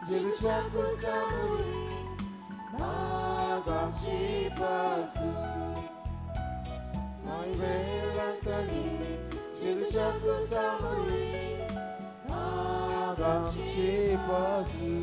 Jésus chakusa muri magam chipasu mai velantali Jésus chakusa muri magam chipasu.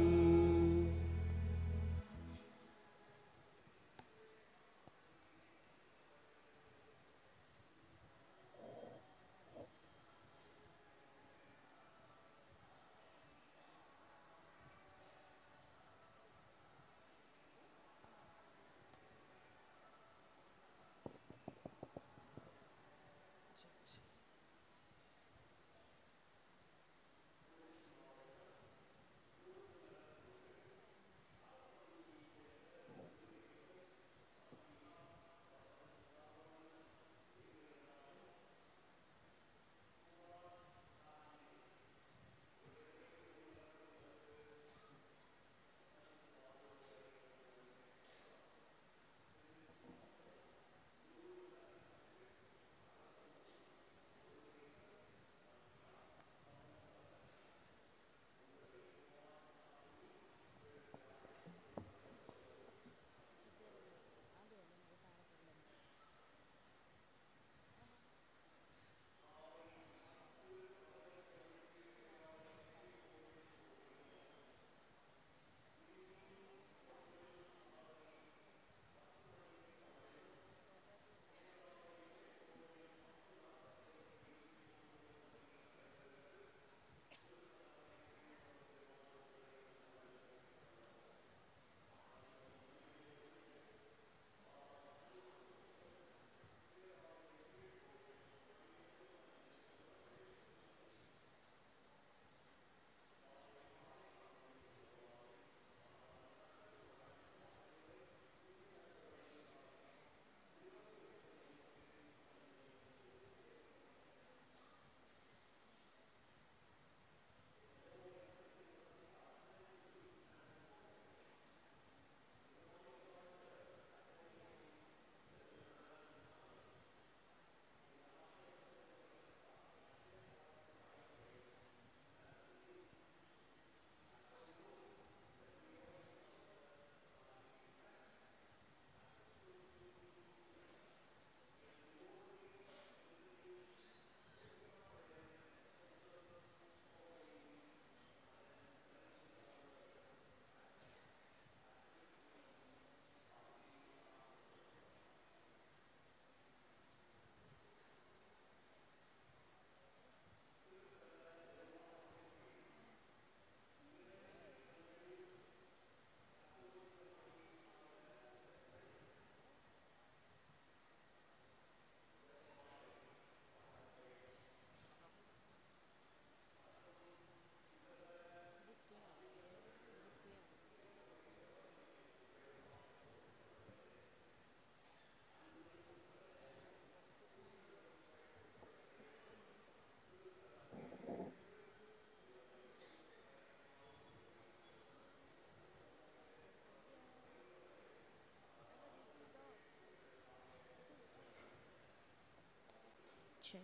Check.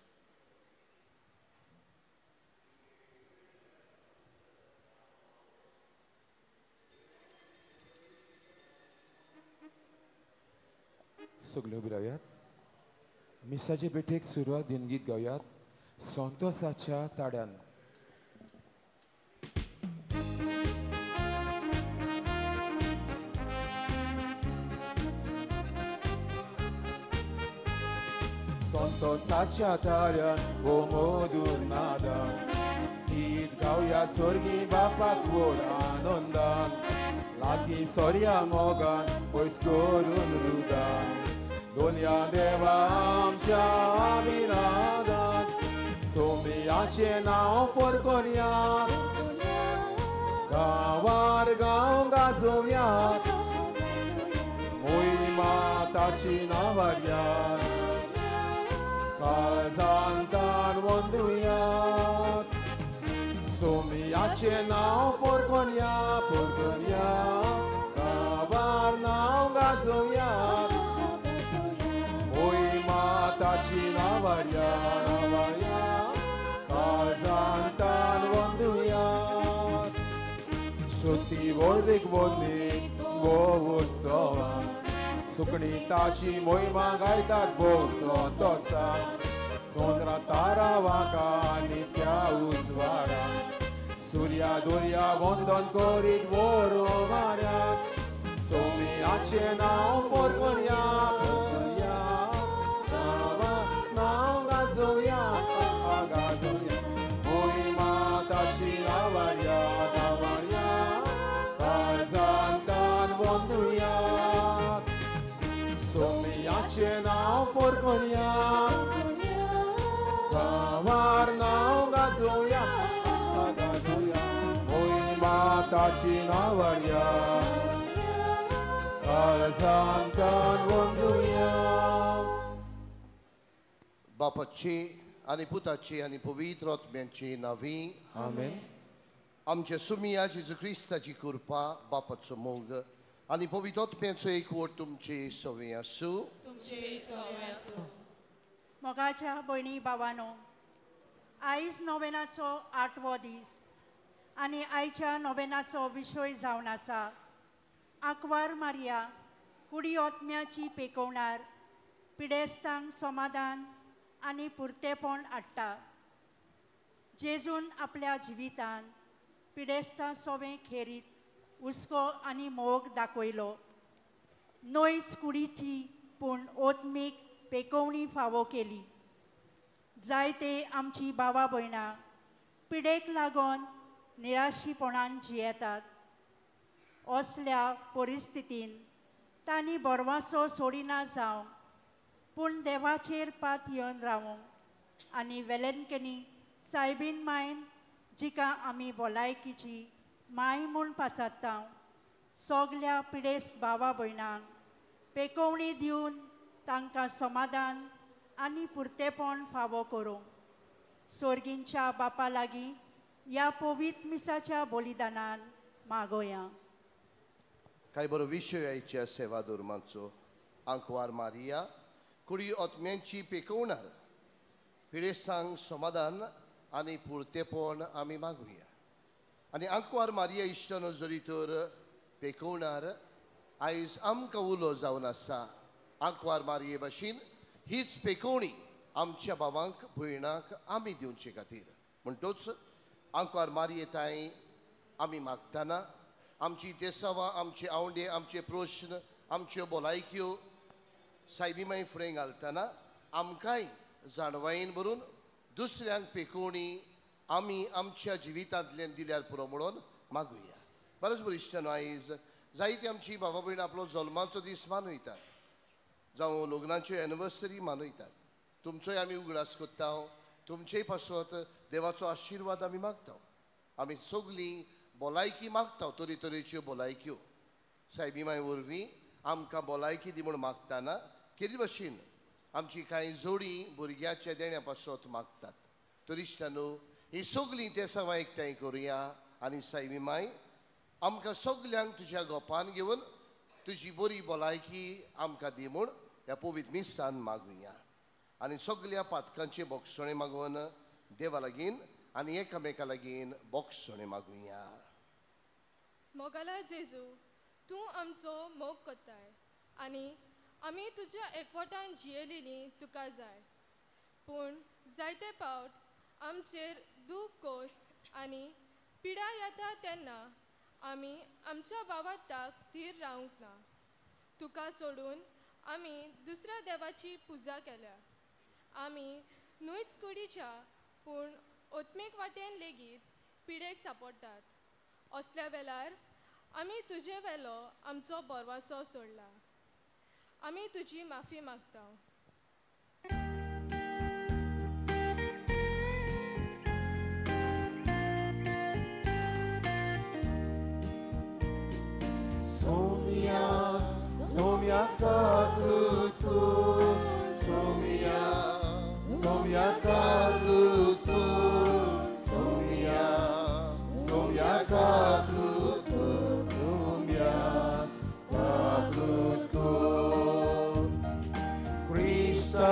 सगळे उबी रावयात. मिसाचे भेटेक सुरवात दिनगीत गावयात संतोषाच्या ताड्यान. संतोषाच्या ताड्यान गो मधुर नादान गीत गावया स्वर्गी बापाक व्हड आनंदान लागीं सोर्या मोगान पयस करून रुदान दोनया देवा आमच्या अभिनादान सोमियाचें नांव फरकोया गांवार गांव गाजोवया मोहिमा ताची नांवार काळजांतान वंदुया सोमियाचें नांव फरकोया फरकोया गांवार नांव गाजोवया ताची नांवार नांवार काळजांतान वंदुया. सुती वोल्वीक वोल्ली भोव उत्सवान सुकणी ताची मोहिमा गायतात भोव संतोसान चंद्रा तारा वाका आनी त्या उजवाडा सूर्या दोर्या वंदन करीत वोरो माऱ्याक सोम्याचें नांव पोरकोया पोरकोया नांव गाजोवया गाजोवया मोहिमा ताची नावारया नावारया काळजांतान वंदुया सोम्याचें नांव पोरकोया गांवार नांव गाजोवया गाजोवया मोहिमा ताची नावारया काळजांतान वंदुया. बापाची आनी पुताची आनी पवित्र आत्म्याची नांवी आमेन. आमच्या सुमिया जेजू क्रिस्ताची कृपा, बापाचो मोग आनी पवित्र आत्म्याचो एकवट तुमचे सवे आसूं. मोगाच्या भयणी भावानो, आयज नोवेनाचो आठवो दीस आनी आयच्या नोवेनाचो विशय जावन आसा आंकवार मारिया कुडी ओत्म्याची पेकोवणार पिडेस्तांक समाधान आनी पुरतेपण हाडटा. जेजून आपल्या जिवितान पिडेस्तां सोवें खेरीत हुस्को आनी मोग दाखयलो. न्हयच कुडीची पूण ओत्मीक पेकोवणी फावो केली. जायते आमची भावा भयणां पिडेक लागून निराशीपणान जियेतात. असल्या परिस्थितीन तांणी बरवासो सोडिना जावं पूण देवाचेर पात येवन रावूंक आनी वेलेनकनी सायबीन मायन जिका आमी भलायकीची माय म्हूण पाचारता सगल्या पिडेस्त भावा भयणांक पेकोवणी दिवन तांकां समाधान आनी पुरतेपण फावो करूंक सोर्गींच्या बापा लागीं ह्या पवित्र मिसाच्या बलिदानान मागोया. काय बरो विशय आयच्या सेवा धर्माचो. आंकवार मारिया कुडी ओत्म्यांची पेकोवणार पिडेस्तांक समाधान आनी पुरतेपण आमी मागुया. आनी आंकवार मारिया इश्टानो जरी तर पेकोवणार आयज आमकां उलो जावन आसा. आंकवार मारिये भाशेन हीच पेकोवणी आमच्या भावांक भयणांक आमी दिवचे खातीर. म्हणटूच आंकवार मारिये ताई आमी मागतना आमची देसावां, आमचे आवंडे, आमचे प्रश्न, आमच्यो भलायक्यो सायबी माई फुडें घालतना आमकांय जाणवायेन भरून दुसऱ्यांक पेकोवणी आमी आमच्या जिवितांतल्यान दिल्यार पुरो म्हणून मागुया. बरेंच बरें इश्टानो, आयज जायती आमची बाबा भयणां आपलो जल्माचो दीस मनयतात जावं लग्नाच्यो एनिवर्सरी मनयतात. तुमचोय आमी उगडास करता, तुमचेय पासत देवाचो आशिर्वाद आमी मागता. आमी सगळीं भलायकी मागता, तरेतरेच्यो भलायक्यो सायबी माय वरवीं आमकां भलायकी दी म्हूण मागतना केदी भशेन आमची कांय जोडी भुरग्याच्या देण्या पासत मागतात. तर इश्टानो, ही सगळीं तेसांवां एकठांय करुया आनी सायबी माय आमकां सगल्यांक तुज्या गोपान घेवन तुजी बरी भलायकी आमकां दी म्हूण ह्या पवित्र मिसान मागुया. आनी सगल्या पातकांचे बोगसणे मागून देवा लागीं आनी एकामेका लागीं बोगसणे मागुया. मोगाला जेजू, तूं आमचो मोग करताय आनी आमी तुज्या एकवटान जियेलेली तुका जाय. पूण जायते पावट आमचेर दूख कोश्ट आनी पिडा येता तेन्ना आमी आमच्या बाबाताक थीर रावंक ना. तुका सोडून आमी दुसऱ्या देवाची पुजा केल्या. आमी न्हूच कुडीच्या पूण ओत्मीक वाटेन लेगीत पिडेक सापडटात. असल्या वेळार आमी तुजे वेलो आमचो बरवासो सोडला. आमी तुजी माफी मागता. Somia, Somia katutku, Somia, Somia katutku, Somia, Somia katutku, Somia katutku. Krista,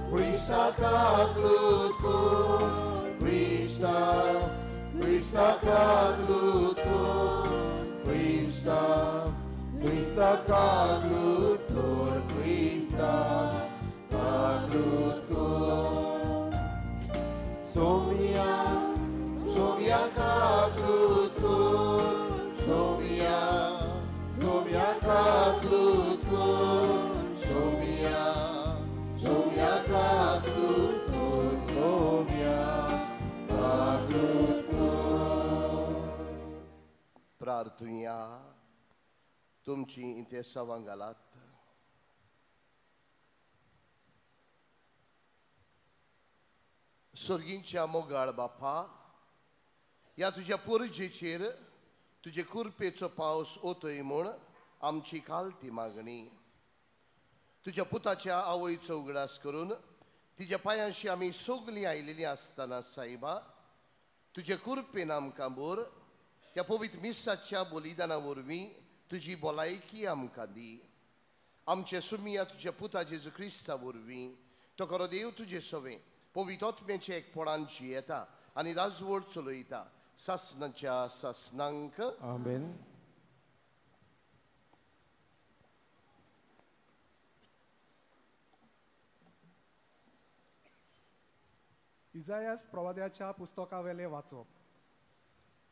Krista katutku, Krista, Krista katutku. कागलूत कोर क्रिस्ता कागलूत कोर सोमिया सोमिया कागलूत कोर सोमिया सोमिया कागलूत कोर सोमिया सोमिया कागलूत कोर सोमिया कागलूत कोर. प्रार्थुया. तुमची इंतेसांवां घालात. सर्गींच्या मोगाळ बापा, ह्या तुज्या पुरजेचेर तुजे कुरपेचो पावस ओतय म्हूण आमची कालती मागणी. तुज्या पुताच्या आवयचो उगडास करून तिज्या पांयांशी आमी सगलीं आयलेलीं आसतना सायबा, तुजे कुरपेन आमकां बोर ह्या पवित्र मिसाच्या बलिदाना वरवीं तुजी भलायकी आमकां दी. आमचे सुमिया तुज्या पुता जेजू क्रिस्ता वरवीं तो खरो देव तुजे सवें पवित्र आत्म्याचे एकपणान जियेता आनी राजवट चलयता सासनाच्या सासनांक. आमेन. इजायास प्रवाद्याच्या पुस्तकावेले वाचप.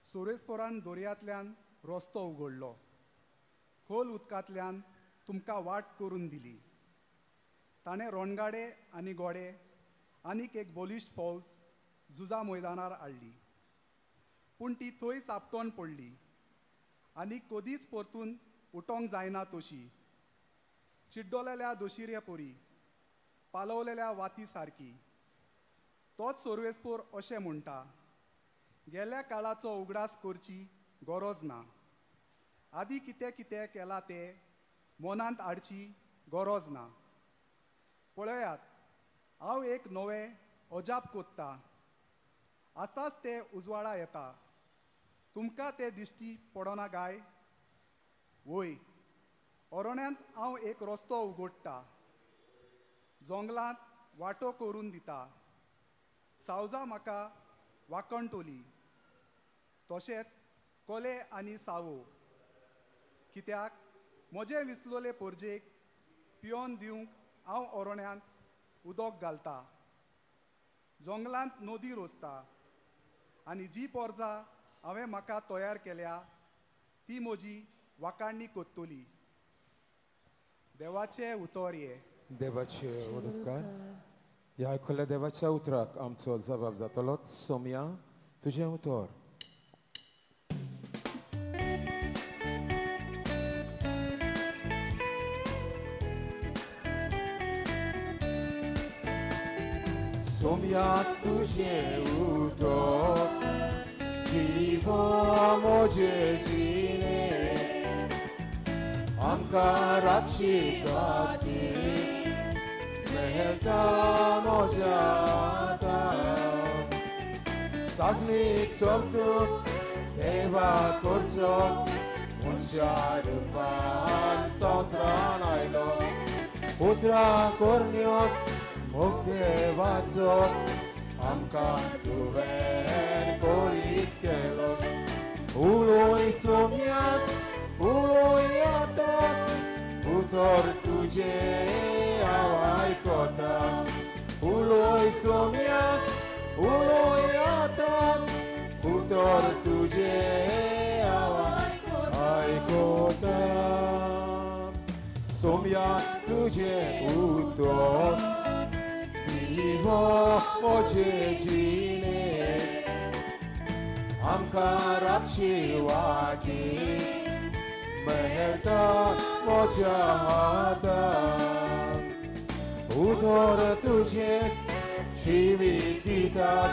सोरेस्पोरान दर्यांतल्यान रस्तो उगडलो, खोल उदकांतल्यान तुमकां वाट करून दिली. ताणें रणगाडे आनी घोडे आनीक एक बलिश्ट फौज झुजा मैदानार हाडली, पूण ती थंयच आपटोन पडली आनी कदीच परतून उठोंक जायना तशी चिड्डोलेल्या दोशिऱ्या परी पालवलेल्या वाती सारकी. तोच सोर्वेस्पोर अशें म्हणटा, गेल्या काळाचो उगडास करची गरज ना, आदी कितें कितें केलां तें मनांत हाडची गरज ना. पळयात, हांव एक नवें अजाप कोत्ता, आतांच तें उजवाडा येता, तुमकां तें दिश्टी पडना काय? वय, अरण्यांत हांव एक रस्तो उगडटा, जंगलांत वाटो करून दिता. सावजां म्हाका वाकणटोली, तशेंच कोले आनी सावो, कित्याक म्हजे विसलोले पोरजेक पियोन दिवंक हांव अरण्यांत उदक घालता, जंगलांत नदी रोसता आनी जी पोरजा हांवें म्हाका तयार केल्या ती म्हजी वाकाणणी कोत्तली. देवाचें उतर ये. देवाचे उपकार. ह्या आयकुल्ल्या देवाच्या उतराक आमचो जबाब जातलो. सोमया, तुजें उतर. सोमया तुझे उतर जीवन म्हजे जिणे आमकां राखची खातीर मेळटा म्हज्या हातान. सासणीक सोबतूं देवा करचो मनशा रुपान संवसारान आयलो, उतरां करण्यो मोग देवाचो आमकां तुवें कोरीत केलो. उलोय सोम्यात उलोय आतां उतर तुजें हांव आयकता. उलोय सोम्यात उलोय आतां उतर तुजें हांव आयकता. सोम्या तुजें उतर म्हजे जिणे आमकां राखची वाटी मेळटा म्हज्या हातान. उतर तुजें जिवीत दितात,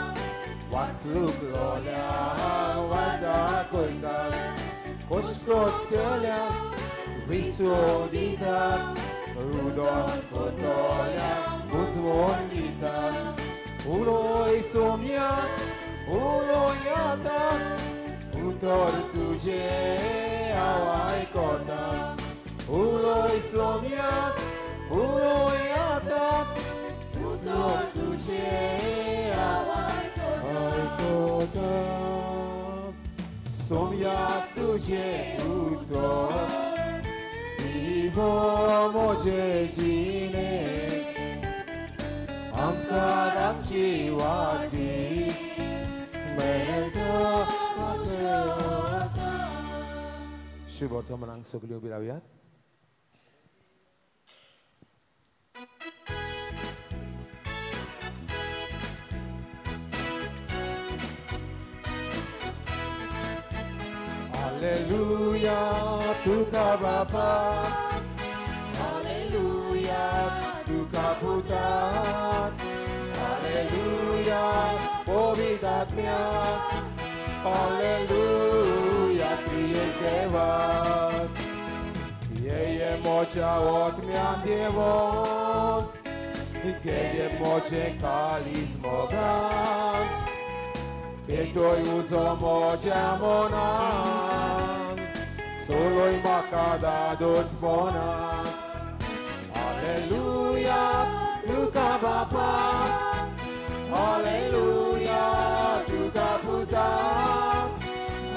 वाचुकलोल्यांक वाट दाखयतात, कोसकोतल्यांक विसो दितात, रुदन कोतोल्यांक उजवण दितात. उलोय सोम्या उलोय आतां उतर तुजें हांव आयकता. उलोय सोम्या उलोय आतां उतर तुजें हांव आयकता. सोम्या तुजें उतर दिवो मोजे जिणे आमकां राखची वाटी मेळटा मोजे शुभ वर्तमानांक सगळी उबी रावयात. Alleluia, tuka Bapa. Alleluia, tuka Putra. Alleluia, povitatmya. Alleluia, Triek Deva. Yeye mocha otmyan devon. Geye moche kalis mogan. Petoy uzo mocha monan. Soloy makadados monan. Alleluia, tuka Bapa. Alleluia, tuka Putra.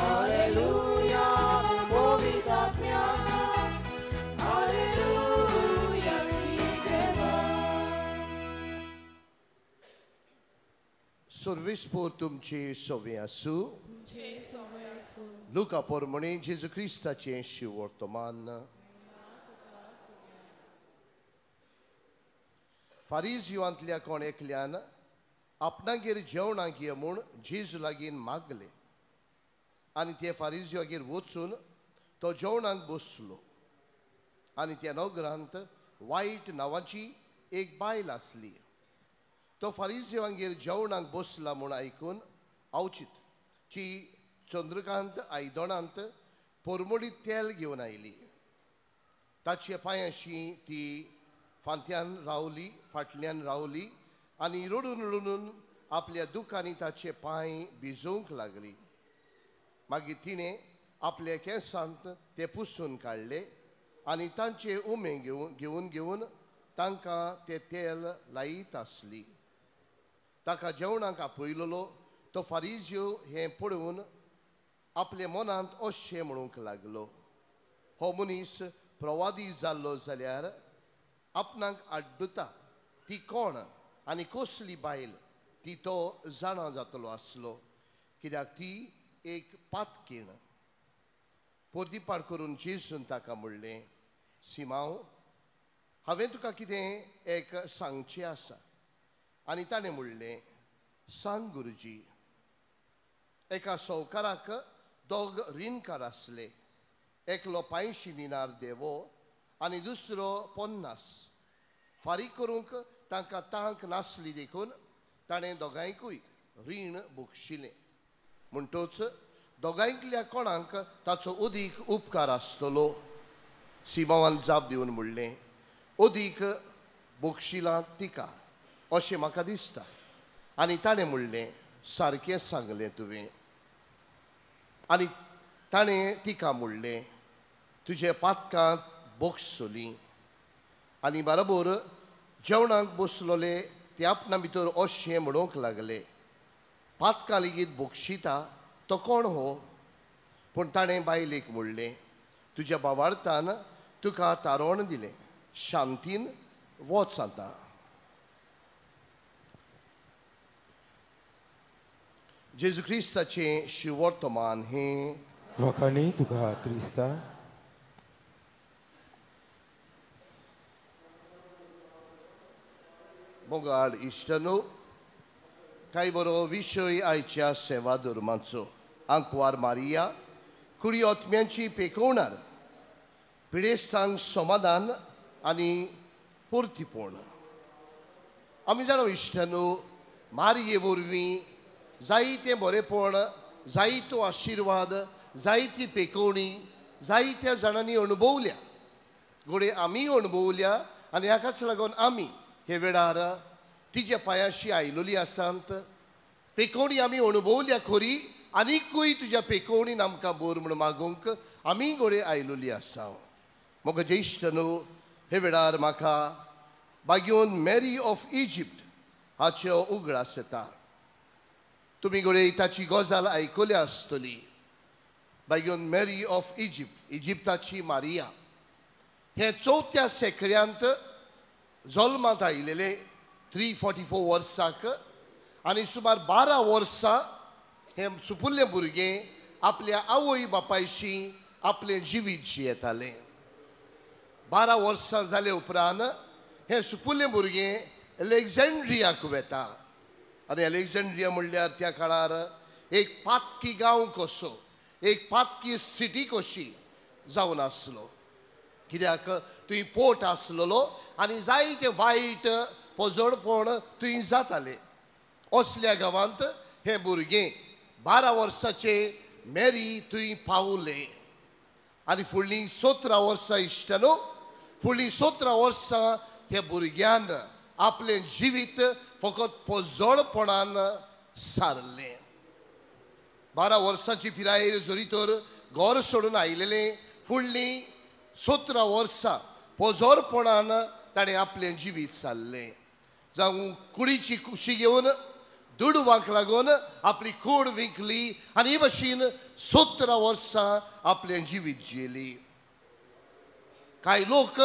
Alleluia, povitatmya. Alleluia, Deva. सर्वेस्पोर तुमचे सवे आसूं. लुका पोरमणे जेजू क्रिस्ताचें शिवर्तमान. फारीजवांतल्या कोण एकल्यान आपणागेर जेवणाक ये म्हूण जेजू लागीं मागलें आनी ते फारीजवागेर वचून तो जेवणाक बसलो. आनी त्या नगरांत वायट नांवाची एक बायल आसली. तो फारीजवांगेर जेवणाक बसला म्हूण आयकून अवचीत ती चंद्रकांत आयदणांत पोरमोडी तेल घेवन आयली. ताचे पांयांशी ती फांत्यान रावली, फाटल्यान रावली आनी रडून रडून आपल्या दुखांनी ताचे पांय भिजोवंक लागली. मागीर तिणें आपल्या केंसांत ते पुसून काडले आनी तांचे उमे घेवन घेवन तांकां ते तेल लायत आसली. ताका जेवणाक आपयलेलो तो फारीजयो हें पळोवन आपल्या मनांत अशें म्हणूंक लागलो, हो मनीस प्रवादी जाल्लो जाल्यार आपणाक आड्डुता ती कोण आनी कसली बायल ती तो जाणा जातलो आसलो, कित्याक ती एक पातकीण. पोरदीपार करून जेजून ताका म्हणलें, सिमांव, हांवें तुका कितें एक सांगचें आसा. आनी ताणें म्हणलें, सांग गुरुजी. एका सावकाराक दोग रिणकार आसले, एकलो 85 दिनार देवो आनी दुसरो 50. फारीक करूंक तांकां तांक नासली देखून ताणें दोगांयकूय रीण बक्षिलें. म्हणटच दोगांयतल्या कोणाक ताचो अदीक उपकार आसतलो? सिमांवान जाप दिवन म्हणलें, अदीक बक्षिलां तिका अशें म्हाका दिसता. आनी ताणें म्हणलें, सारकें सांगलें तुवें. आनी ताणें तिका म्हणलें, तुजे पातकां बक्षसली. आनी बरोबर जेवणाक बसलोले ते आपणा भितर अशें म्हणूंक लागले, पातकां लेगीत बक्षिता तो कोण हो? पूण ताणें बायलेक म्हणलें, तुज्या बावार्थान तुका तारोण दिलें, शांतीन वच आतां. जेजू क्रिस्ताचें शिवर्तमान हें. वखाणी तुका क्रिस्ता. मोगाळ इश्टनो, कांय बरो विशय आयच्या सेवा धर्माचो. आंकवार मारिया कुडी ओतम्यांची पेकोवणार, पिडेस्तांक समाधान आनी पुर्तीपण. आमी जाणा इश्टनो, मारिये वरवीं जायतें बरेपण, जायतो आशिर्वाद, जायती पेकोवणी जायत्या जाणांनी अणभवल्या, घडये आमी अणभवल्या. आनी हाकाच लागून आमी हे वेळार तिच्या पांयाशी आयलोली आसात. पेकोवणी आमी अणभवल्या खरी, आनीकूय तुज्या पेकोवणीन आमकां बोर म्हूण मागूंक आमी घडये आयलोली आसा. म्हज्या ज्येश्ठ न्हू, हे वेळार म्हाका बाग्योन मॅरी ऑफ इजिप्ट हाच्यो उगडास येता. तुमी घडये ताची गजाल आयकल्या आसतली. बाग्योन मॅरी ऑफ इजिप्ट, इजिप्ताची मारिया, हे चवथ्या शेंकड्यांत जल्मांत आयिल्ले 344 वर्साक आनी सुमार 12 वर्सां हे सुपुल्लें भुरगें आपल्या आवय बापायशी आपलें जिवीत जियेतालें. 12 वर्सां जाले उपरांत हें सुपुल्लें भुरगें एलेक्झांड्रियाक वेता आनी एलेक्झांड्रिया म्हणल्यार त्या काळार एक पातकी गांव कसो, एक पातकी सिटी कशी जावन आसलो. कित्याक थंय पोट आसलेलो आनी जायते वायट पोजडपण थंय जातालें. असल्या गांवांत हें भुरगें 12 वर्साचें मेरी थंय पावलें आनी फुडलीं 17 वर्सां इश्टानो, फुडलीं 17 वर्सां ह्या भुरग्यान आपलें जिवीत फकत पोजडपणान सारलें. 12 वर्सांची पिरायेर जरी तर घर सोडून आयिल्लें, फुडलीं 17 वर्सां पोजोरपणान ताणें आपलें जिवीत सारलें. जावं कुडीची कुशी घेवन दुडवांक लागून आपली कूड विकली आनी हे भशेन 17 वर्सां आपलें जिवीत जियेली. कांय लोक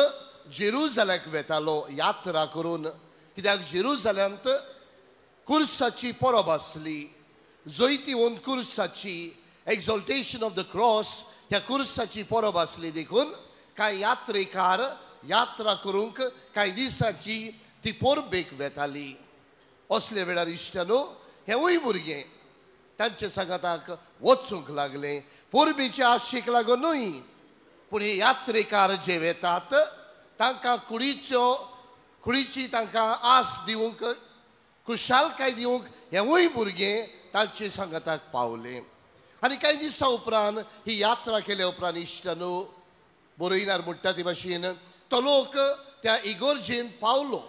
जेरुजाल्याक वेतालो यात्रा करून, कित्याक जेरुजाल्यांत कुर्साची परब आसली, जैतिवंत कुर्साची, एक्झॉल्टेशन ऑफ the cross ह्या कुर्साची परब आसली. देखून कांय यात्रेकार यात्रा करूंक कांय दिसांची ती परबेक वेताली. असले वेळार इश्टानो हेंवूय भुरगें तांचे सांगाताक वचूंक लागलें, परबेचे आशेक लागून न्हय, पूण हे यात्रेकार जे वेतात तांकां कुडीची तांकां आस दिवंक, खुशालकाय दिवंक हेंवूय भुरगें तांचे सांगाताक पावलें. आनी कांय दिसां उपरांत ही यात्रा केल्या उपरांत इश्टानो बरयनार म्हणटा ते भाशेन तो लोक त्या इगोर्जेन पावलो.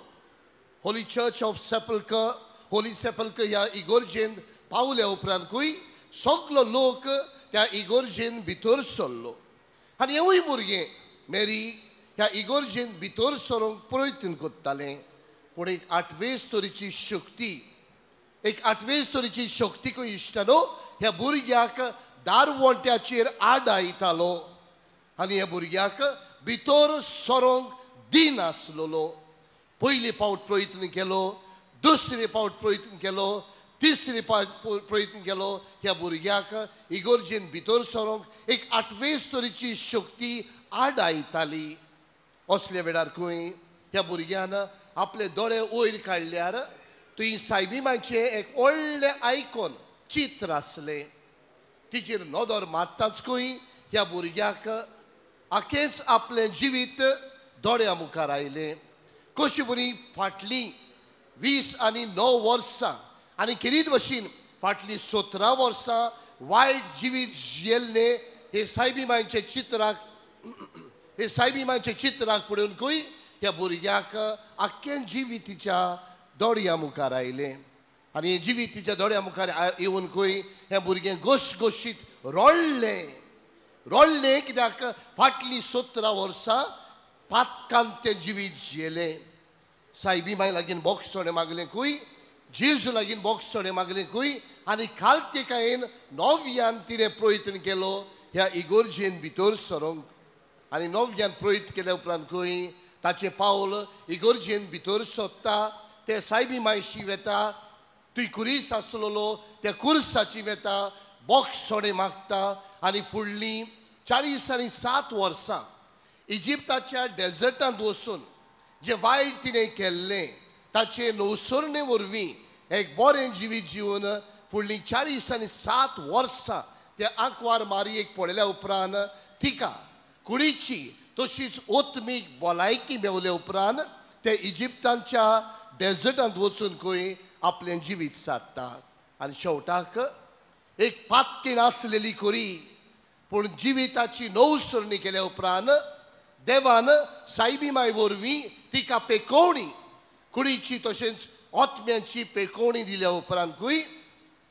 Holy Church of Sepulchre, Holy Sepulchre ह्या इगोर्जेन पावल्या उपरांतूय सगलो लोक त्या इगोर्जेन भितर सरलो आनी हेंवूय भुरगें मेरी ह्या इगोर्जेन भितर सरूंक प्रयत्न करतालें. पूण एक आठवेच तरेची शक्ती, एक आठवेच तरेची शक्तीकूय इश्टानो ह्या भुरग्याक दारवंट्याचेर आडायतालो आनी ह्या भुरग्याक भितर सरोंक दिनासलेलो. पयले फावट प्रयत्न केलो, दुसरे फावट प्रयत्न केलो, तिसरे फावट प्रयत्न केलो, ह्या भुरग्याक इगोर्जेन भितर सरोंक एक आठवेच तरेची शक्ती आडायताली. असल्या वेळार खंय ह्या भुरग्यान आपले दोळे वयर काडल्यार थंय सायबी मांयचें एक व्हडलें आयकॉन चित्र आसलें. तिचेर नदर मारताच खंय ह्या भुरग्याक आखेंच आपलें जिवीत दोळ्या मुखार आयलें. कशी बरी फाटलीं 29 वर्सां आनी खेरीत भशेन फाटलीं 17 वर्सां वायट जिवीत जियेल्लें हे सायबी मांयचे चित्राक, हे सायबी मांयचे चित्राक पळोवनकूय ह्या भुरग्याक आख्खें जिवीत तिच्या दोळ्या मुखार आयलें. आनी हें जिवीत तिच्या दोळ्या मुखार येवनकूय हें भुरगें गोशगोशीत रडलें. रडलें कित्याक फाटलीं 17 वर्सां पातकान तें जिवीत जियेलें. सायबी माय लागीं बोगसणें मागलें कूय, जेजू लागीं बोगसणें मागलें कूय आनी खालतेकायेन नव्यान तिणें प्रयत्न केलो ह्या इगोर्जेन भितर सरोंक. आनी नव्यान प्रयत्न केल्या उपरांत खंय ताचें पावल इगोर्जेन भितर सोदता, ते सायबी मायशी वेता, थंय कुरीस आसलेलो त्या कुर्साची वेता, बोगसणें मागता आनी फुडलीं 47 वर्सां इजिप्ताच्या डेजर्टांत वचून जें वायट तिणें केल्लें ताचे नवसरणे वरवीं एक बरें जिवीत जिवन फुडलीं 47 वर्सां त्या आंकवार मारयेक पळयल्या उपरांत तिका कुडीची तशीच ओत्मीक भलायकी मेवल्या उपरांत ते इजिप्तांच्या डेजर्टांत वचून खंय आपलें जिवीत सारता. आनी शेवटाक एक पातकीण आसलेली खरी, पूण जिविताची नवसरणी केल्या उपरांत देवान सायबी माय वरवीं तिका पेकोवणी, कुडीची तशेंच आत्म्याची पेकोवणी दिल्या उपरांतूय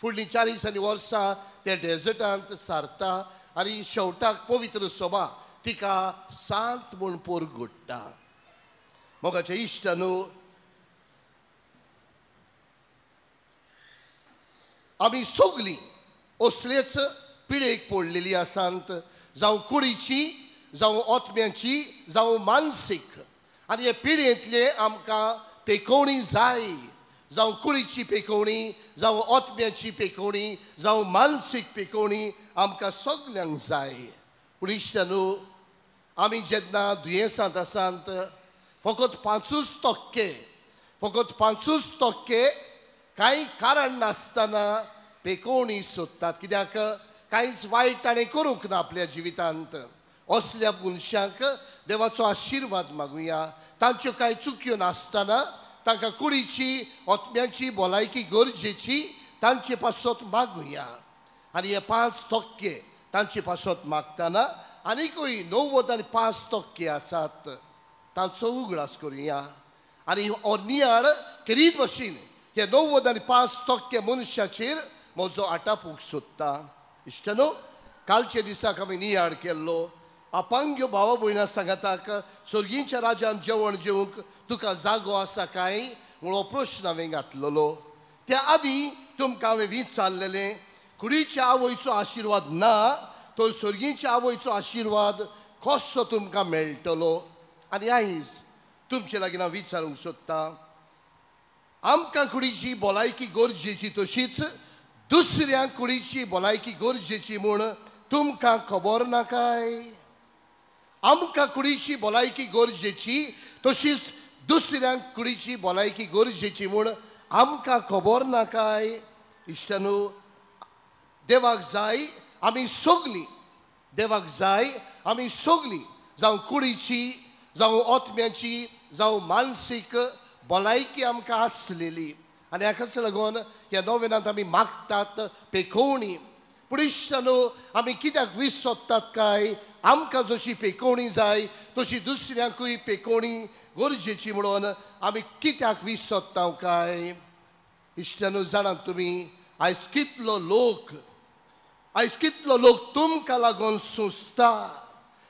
फुडलीं 40 वर्सां त्या डेजर्टांत सारता आनी शेवटाक पवित्र सभा तिका सांत म्हूण पोरगुडटा. मोगाचे इश्टानू, आमी सगलीं असलेच पिडेक पडलेली आसात, जावं कुडीची जावं आत्म्याची जावं मानसीक. आनी हे पिळयेंतले आमकां पेकोवणी जाय, जावं कुडीची पेकोवणी, जावं आत्म्याची पेकोवणी, जावं मानसीक पेकोवणी आमकां सगल्यांक जाय. पूण इश्टानू, आमी जेन्ना दुयेंसांत आसात फकत 5% फकत 5% कांय कारण नासतना पेकोवणी सोदतात. कित्याक कांयच वायट ताणें करूंक ना आपल्या जिवितांत. असल्या मनशांक देवाचो आशिर्वाद मागुया. तांच्यो कांय चुक्यो नासतना तांकां कुडीची आत्म्याची भलायकी गरजेची तांचे पासत मागुया. आनी हे 5% तांचे पासत मागतना आनीकूय 95% आसात तांचो उगडास करुया. आनी हो नियाळ केरीत भशेन हे 95% मनशाचेर म्हजो आटापूंक सोदता. इश्टानो, कालच्या दिसाक आमी नियाळ केल्लो अपांग्यो भावा भयणा सांगाताक सर्गींच्या राजान जेवण जेवंक तुका जागो आसा काय म्हूण हो प्रश्न हांवें घातलेलो. त्या आदीं तुमकां हांवें विचारलेलें, कुडीच्या आवयचो आशिर्वाद ना तर सर्गींच्या आवयचो आशिर्वाद कसो तुमकां मेळटलो. आनी आयज तुमचे लागीं हांव विचारूंक सोदतां, आमकां कुडीची भलायकी गरजेची तशीच दुसऱ्या कुडीची भलायकी गरजेची म्हूण तुमकां खबर ना काय? आमकां कुडीची भलायकी गरजेची तशीच दुसऱ्या कुडीची भलायकी गरजेची म्हूण आमकां खबर ना काय? इश्टानू, देवाक जाय आमी सगलीं, देवाक जाय आमी सगलीं जावं कुडीची, जावं आत्म्याची, जावं मानसीक भलायकी आमकां आसलेली. आनी हाकाच लागून ह्या नोवेनांत आमी मागतात पेकोवणी. पूण इश्टानू, आमी कित्याक विसरतात काय? आमकां जशी पेकोवणी जाय तशी दुसऱ्यांकूय पेकोवणी गरजेची म्हणून आमी कित्याक विसरता काय? इश्टानू, जाणात तुमी आयज कितलो लोक, आयज कितलो लोक तुमकां लागून सोंसता,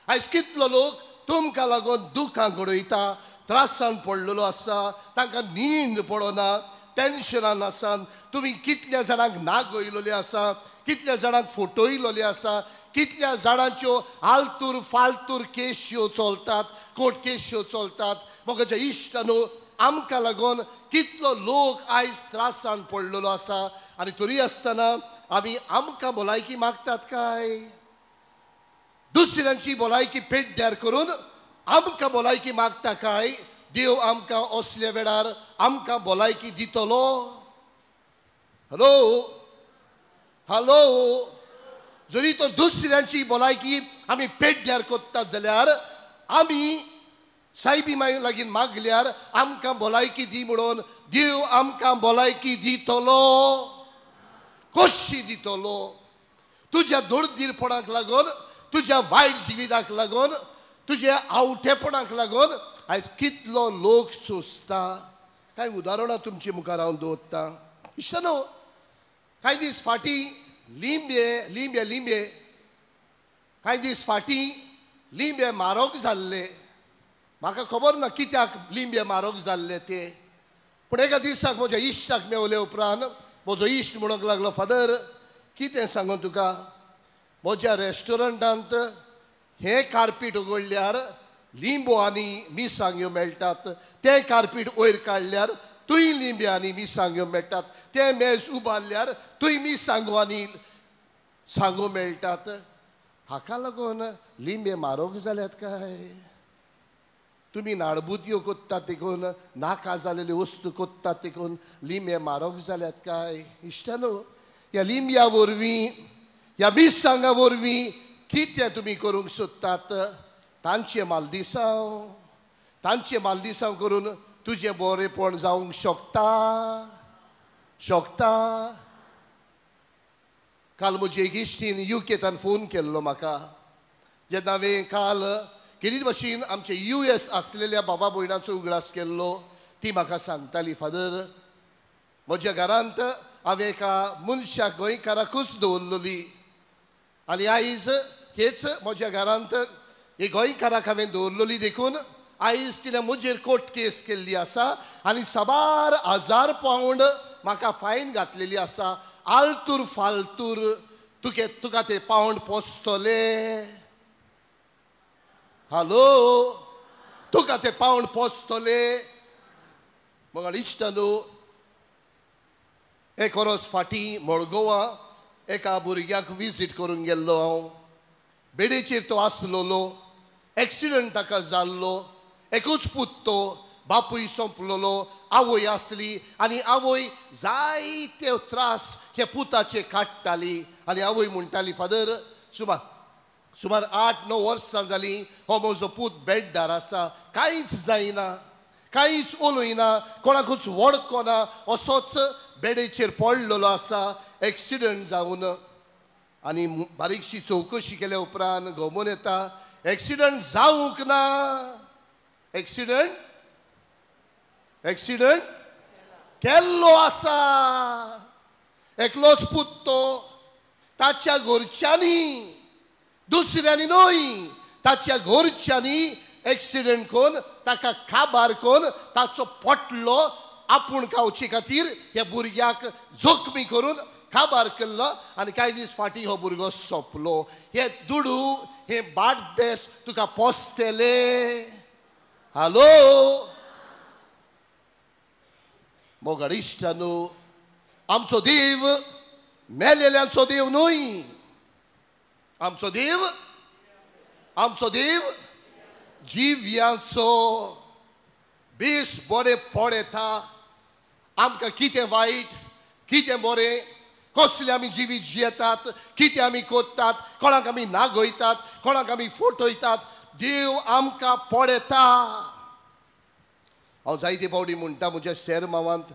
आयज कितलो लोक तुमकां लागून दुखां घडयता, त्रासान पडलेलो आसा, तांकां न्हीद पडना, टेन्शनान आसा. तुमी कितल्या जाणांक नागयलेले आसा, कितल्या जाणांक फटयलेले आसा, कितल्या जाणांच्यो आलतूर फालतूर केश्यो चलतात, कोर्ट केश्यो चलतात. म्हज्या इश्टानू, आमकां लागून कितलो लोक आयज त्रासान पडलेलो आसा. आनी तरी आसतना आमी आमकां भलायकी मागतात काय? दुसऱ्यांची भलायकी पेड्ड्यार करून आमकां भलायकी मागता काय? देव आमकां असल्या वेळार आमकां भलायकी दितलो? हॅलो हॅलो, जरी तर दुसऱ्यांची भलायकी आमी पेड्ड्यार करतात जाल्यार आमी सायबी माय लागीं मागल्यार आमकां भलायकी दी म्हणून देव आमकां भलायकी दितलो? कशी दितलो? तुज्या दोडदीरपणाक लागून, तुज्या वायट जिविताक लागून, तुज्या आवटेपणाक लागून आयज कितलो लोक सोंसता. कांय उदाहरणां तुमचे मुखार हांव दवरतां. इश्टानो, कांय दीस फाटीं लिंबे लिंबे लिंबे कांय दीस फाटीं लिंबे म्हारग जाल्ले. म्हाका खबर ना कित्याक लिंबे म्हारग जाल्ले ते, पूण एका दिसाक म्हज्या इश्टाक मेवले उपरांत म्हजो इश्ट म्हणूंक लागलो, फादर कितें सांगूं तुका, म्हज्या रेस्टॉरंटांत हें कार्पीट उगडल्यार लिंबो आनी मिरसांग्यो मेळटात, तें कार्पीट वयर काडल्यार थंय लिंबे आनी मिरसांग्यो मेळटात, तें मेज उबारल्यार थंय मिरसांगो आनी सांगो मेळटात. हाका लागून लिंबे म्हारग जाल्यात काय? तुमी नाडबुदयो कोत्तात देखून, नाका जालेल्यो वस्तू कोत्तात देखून लिंबे म्हारग जाल्यात काय? इश्टानो, ह्या लिंब्या वरवीं, ह्या मिरसांगा वरवीं कितें तुमी करूंक सोदतात? तांचें मालदिसांव, तांचें मालदिसांव करून तुजें बरेंपण जावंक शकता? शकता? काल म्हजी एक इश्टीन युकेतान फोन केल्लो म्हाका. जेन्ना हांवें काल केरीत भाशेन आमचे US आसलेल्या बाबा भयणाचो उगडास केल्लो, ती म्हाका सांगताली, फादर म्हज्या घरांत हांवें एका मनशाक गोंयकाराकूच दवरलेली आनी आयज हेच म्हज्या घरांत हे गोंयकाराक हांवें दवरलेली देखून आयज तिणें म्हजेर कोर्ट केस केल्ली आसा आनी साबार 1000 पावंड म्हाका फायन घातलेली आसा. आलतूर फालतूर तुका ते पावंड पोसतले. हॅलो, तुका ते पावण पोसतले. मग इश्टानू, एक वरस फाटीं मडगोवा एका भुरग्याक विजीट करूंक गेल्लो हांव. बेडेचेर तो आसलेलो, एक्सिडंट ताका जाल्लो, एकूच पूत तो, बापूय सोंपलेलो, आवय आसली आनी आवय जायते त्रास हे पुताचे काडटाली. आनी आवय म्हणटाली, फादर, सुमार 8-9 वर्सां जालीं हो म्हजो पूत बेड्डार आसा, कांयच जायना, कांयच उलयना, कोणाकूच वळखना, असोच बेडेचेर पडलेलो आसा एक्सिडंट जावन. आनी बारीकशी चवकशी केल्या उपरांत गमून येता एक्सिडंट जावंक ना, एक्सिडंट एक्सिडंट केल्लो आसा. एकलोच पूत तो, ताच्या घरच्यांनी, दुसऱ्यांनी न्हय, ताच्या घरच्यांनी एक्सिडंट करून ताका काबार करून ताचो पोटलो आपूण खावचे खातीर ह्या भुरग्याक जोखमी करून काबार केल्लो. आनी कांय दीस फाटीं हो भुरगो सोंपलो. हे दुडू, हे बाट बेस तुका पोसतले. हॅलो मोगाळ इश्टानू, आमचो देव मेलेल्यांचो देव न्हय, आमचो देव, आमचो देव जिव्यांचो. बेस बरें पळयता आमकां कितें वायट, कितें बरें, कसलें आमी जिवीत जियेतात, कितें आमी करतात, कोणाक आमी नागयतात, कोणाक आमी फटयतात, देव आमकां पळयता. हांव जायते फावटी म्हणटा म्हज्या शेरमावांत,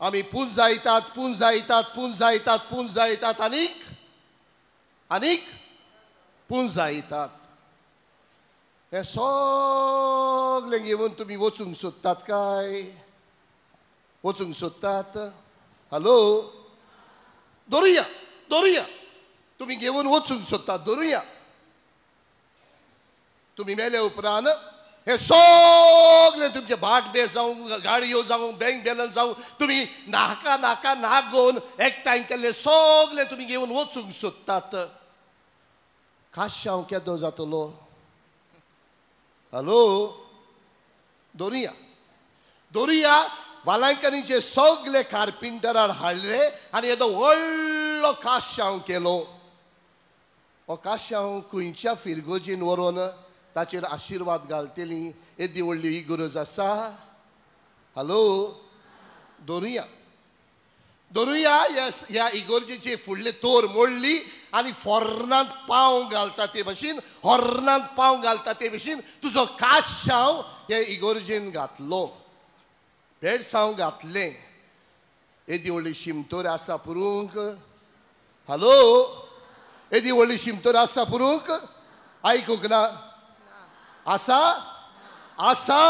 आमी पुंजायतात पुंजायतात पुंजायतात पुंजायतात आनीक आनीक पुंजायतात. हें सगळें घेवन तुमी वचूंक सोदतात काय? वचूंक सोदतात? हॅलो, धरुया धरुया, तुमी घेवन वचूंक सोदतात, धरुया. तुमी मेले उपरांत हे सगळे तुमचे भाट बेस जावं, गाडयो जावं, बँक बॅलन्स जावं, तुमी नाका नाका नागोवन एकठांय केल्ले सगळे तुमी घेवन वचूंक सोदतात. काश्यांव केदो जातलो? हॅलो, धरुया धरुया. वालांकनीचे सगळे कार्पिंटरान हाडले आनी येदो व्हडलो काश्यांव केलो. हो काश्यांव खंयच्या फिरगोजीन व्हरोन ताचेर आशिर्वाद घालतली, येदी व्हडली ही गरज आसा? हॅलो, धरुया धरुया. ह्या इगोर्जेचे फुडले तोर मोडली आनी फोर्नांत पांव घालता ते भशेन, हॉर्नांत पांव घालता ते भशेन तुजो काश्यांव हे इगोर्जेन घातलो, भेडसांव घातलें. येदी व्हडली शिमतोर आसा पुरूंक? हॅलो, येदी व्हडली शिमतोर आसा पुरूंक? आयकूंक ना? आसा आसा.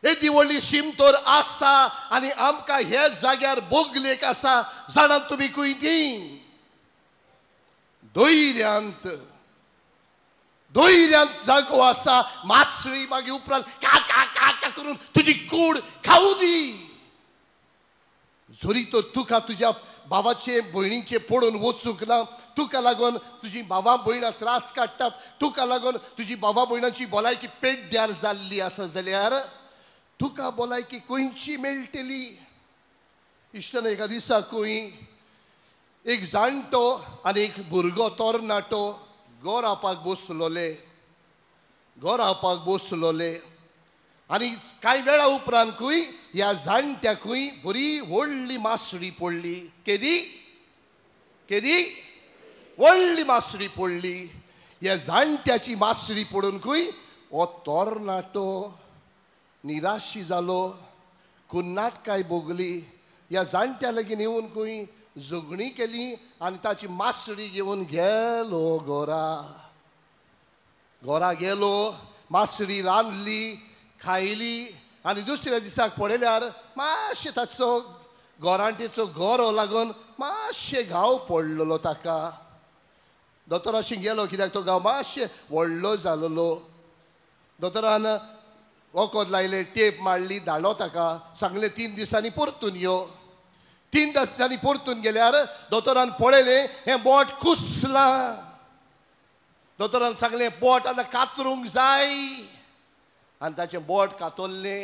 येदी व्हडली शिमतोर आसा आनी आमकां ह्या जाग्यार बोगलेक आसा. जाणात तुमी खंय ती? धैर्यांत, धैर्यांत जागो आसा. मासळी मागीर उपरांत का का का का करून तुजी कूड खावूं दी. जरी तर तुका तुज्या भावाचे भयणीचे पडून वचूंक ना, तुका लागून तुजी भावा भयणां त्रास काडटात, तुका लागून तुजी भावा भयणांची भलायकी पेड्ड्यार जाल्ली आसा जाल्यार तुका भलायकी खंयची मेळटली? इश्टान, एका दिसा खंय एक जाणटो आनी एक भुरगो तरणाटो गोरावपाक बसलोले, गोरावपाक बसलोले. आनी कांय वेळा उपरांतूय ह्या जाणट्याकूय बरी व्हडली मासळी पडली. केदी केदी व्हडली मासळी पडली. ह्या जाणट्याची मासळी पडूनकूय हो तरणाटो निराशी जालो, कुन्नाटकाय भोगली. ह्या जाणट्या लागीं येवनकूय झगडी केली आनी ताची मासळी घेवन गेलो घरा. घरा गेलो, मासळी रांदली, खायली आनी दुसऱ्या दिसाक पळयल्यार मातशें ताचो गोरांटेचो गोरो लागून मातशें घाव पडलेलो ताका. दोतोराशी गेलो कित्याक तो घाव मातशें व्हडलो जालेलो. दोतोरान वखद लायलें, टेप मारली, धाडलो ताका, सांगलें 3 दिसांनी परतून यो. 3 दिसांनी परतून गेल्यार दोतोरान पळयलें हें बोट कुसलां. दोतोरान सांगलें बोट आतां कातरूंक जाय आनी ताचें बोट कातरलें,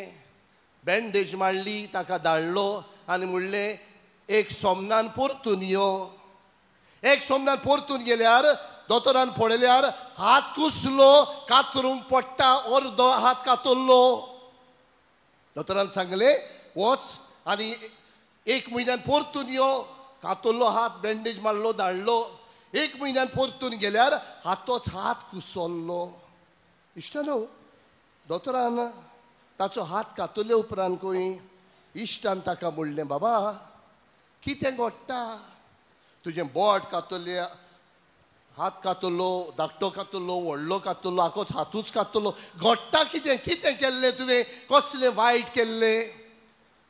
बँडेज मारली, ताका धाडलो आनी म्हणलें एक सोमनान परतून यो. एक सोमनान परतून गेल्यार दोतोरान पळयल्यार हात कुसलो, कातरूंक पडटा, अर्दो हात कातरलो. दोतोरान सांगलें वच आनी एक म्हयन्यान परतून यो. कातरलो हात, बँडेज मारलो, धाडलो. एक म्हयन्यान परतून गेल्यार हातोच हात कुसल्लो. इश्टानो, दोतोरान ताचो हात कातरले उपरांत खंय इश्टान ताका म्हणलें, बाबा कितें घडटा, तुजें बोट कातरलें, हात कातरलो, धाकटो कातरलो, व्हडलो कातरलो, आकोच हातूच कातरलो, घडटा कितें, कितें केल्लें तुवें, कसलें वायट केल्लें?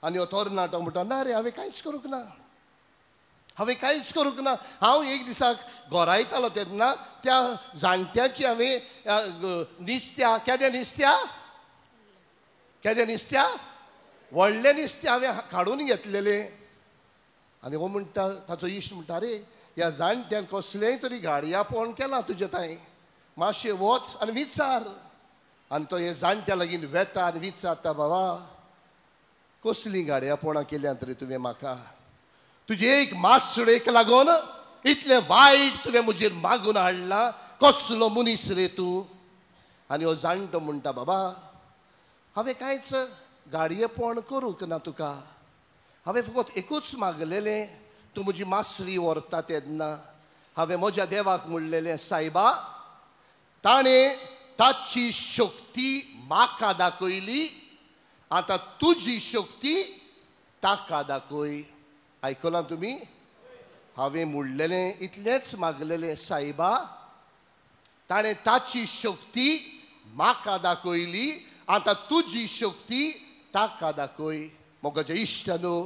आनी हो तरणाटो म्हणटा, ना रे, हांवें कांयच करूंक ना, हांवें कांयच करूंक ना. हांव एक दिसाक घरा येतालो तेन्ना त्या जाणट्याची हांवें निस्त्या, केदें निस्त्या, केदें निस्त्या, व्हडलें निस्तें हांवें काडून घेतलेलें. आनी हो म्हणटा, ताचो इश्ट म्हणटा, रे ह्या जाणट्यान कसलेंय तरी गाडयापण केलां तुजें तांय, मातशें वच आनी विचार. आनी तो हे जाणट्या लागीं वेता आनी विचारता, बाबा कसलीं गाडयापणां केल्यांत रे तुवें म्हाका, तुजे एक मासळेक लागून इतलें वायट तुवें म्हजेर मागून हाडलां, कसलो मनीस रे तूं? आनी हो जाणटो म्हणटा, बाबा हांवें कांयच गाडयेपण करूंक ना तुका, हांवें फकत एकूच मागलेलें, तूं म्हजी मासळी व्हरता तेन्ना हांवें म्हज्या देवाक म्हणलेलें, सायबा ताणें ताची शक्ती म्हाका दाखयली, आतां तुजी शक्ती ताका दाखय. आयकलां तुमी? हांवें म्हणलेलें इतलेंच मागलेलें, सायबा ताणें ताची शक्ती म्हाका दाखयली, आतां तुजी शक्ती ताका दाखय. म्हज्या इश्टानो,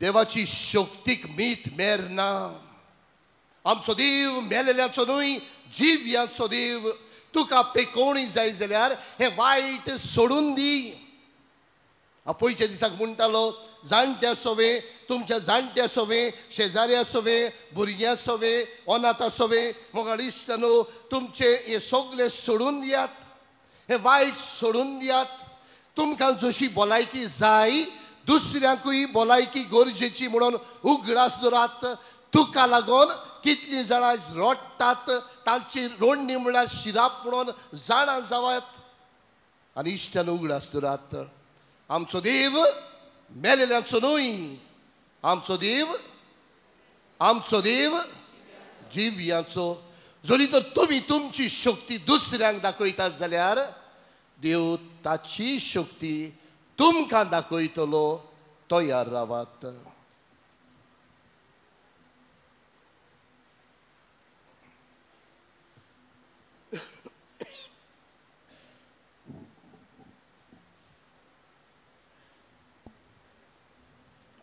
देवाची शक्तीक मीत मेर ना. आमचो देव मेलेल्यांचो न्हय, जिव्यांचो देव. तुका पेकोवणी जाय जाल्यार हें वायट सोडून दी. पयच्या दिसाक म्हणटालो, जाणट्या सोवे, तुमच्या जाणट्या सोवे, शेजाऱ्या सोवे, भुरग्यां सोवे, अनाथा सोवे, मोगाळ इश्टानो, तुमचे हे सगळे सोडून दियात, हें वायट सोडून दियात. तुमकां जशी भलायकी जाय दुसऱ्यांकूय भलायकी गरजेची म्हणून उगडास दवरात. तुका लागून कितलीं जाणां रडटात, तांची रोडणी म्हळ्यार शिराप म्हणून जाणां जावात. आनी इश्टान उगडास दवरात, आमचो देव मेलेल्यांचो न्हय, आमचो देव, आमचो देव जिव्यांचो. जरी तर तुमी तुमची शक्ती दुसऱ्यांक दाखयतात जाल्यार देव ताची शक्ती तुमकां दाखयतलो. तयार रावात.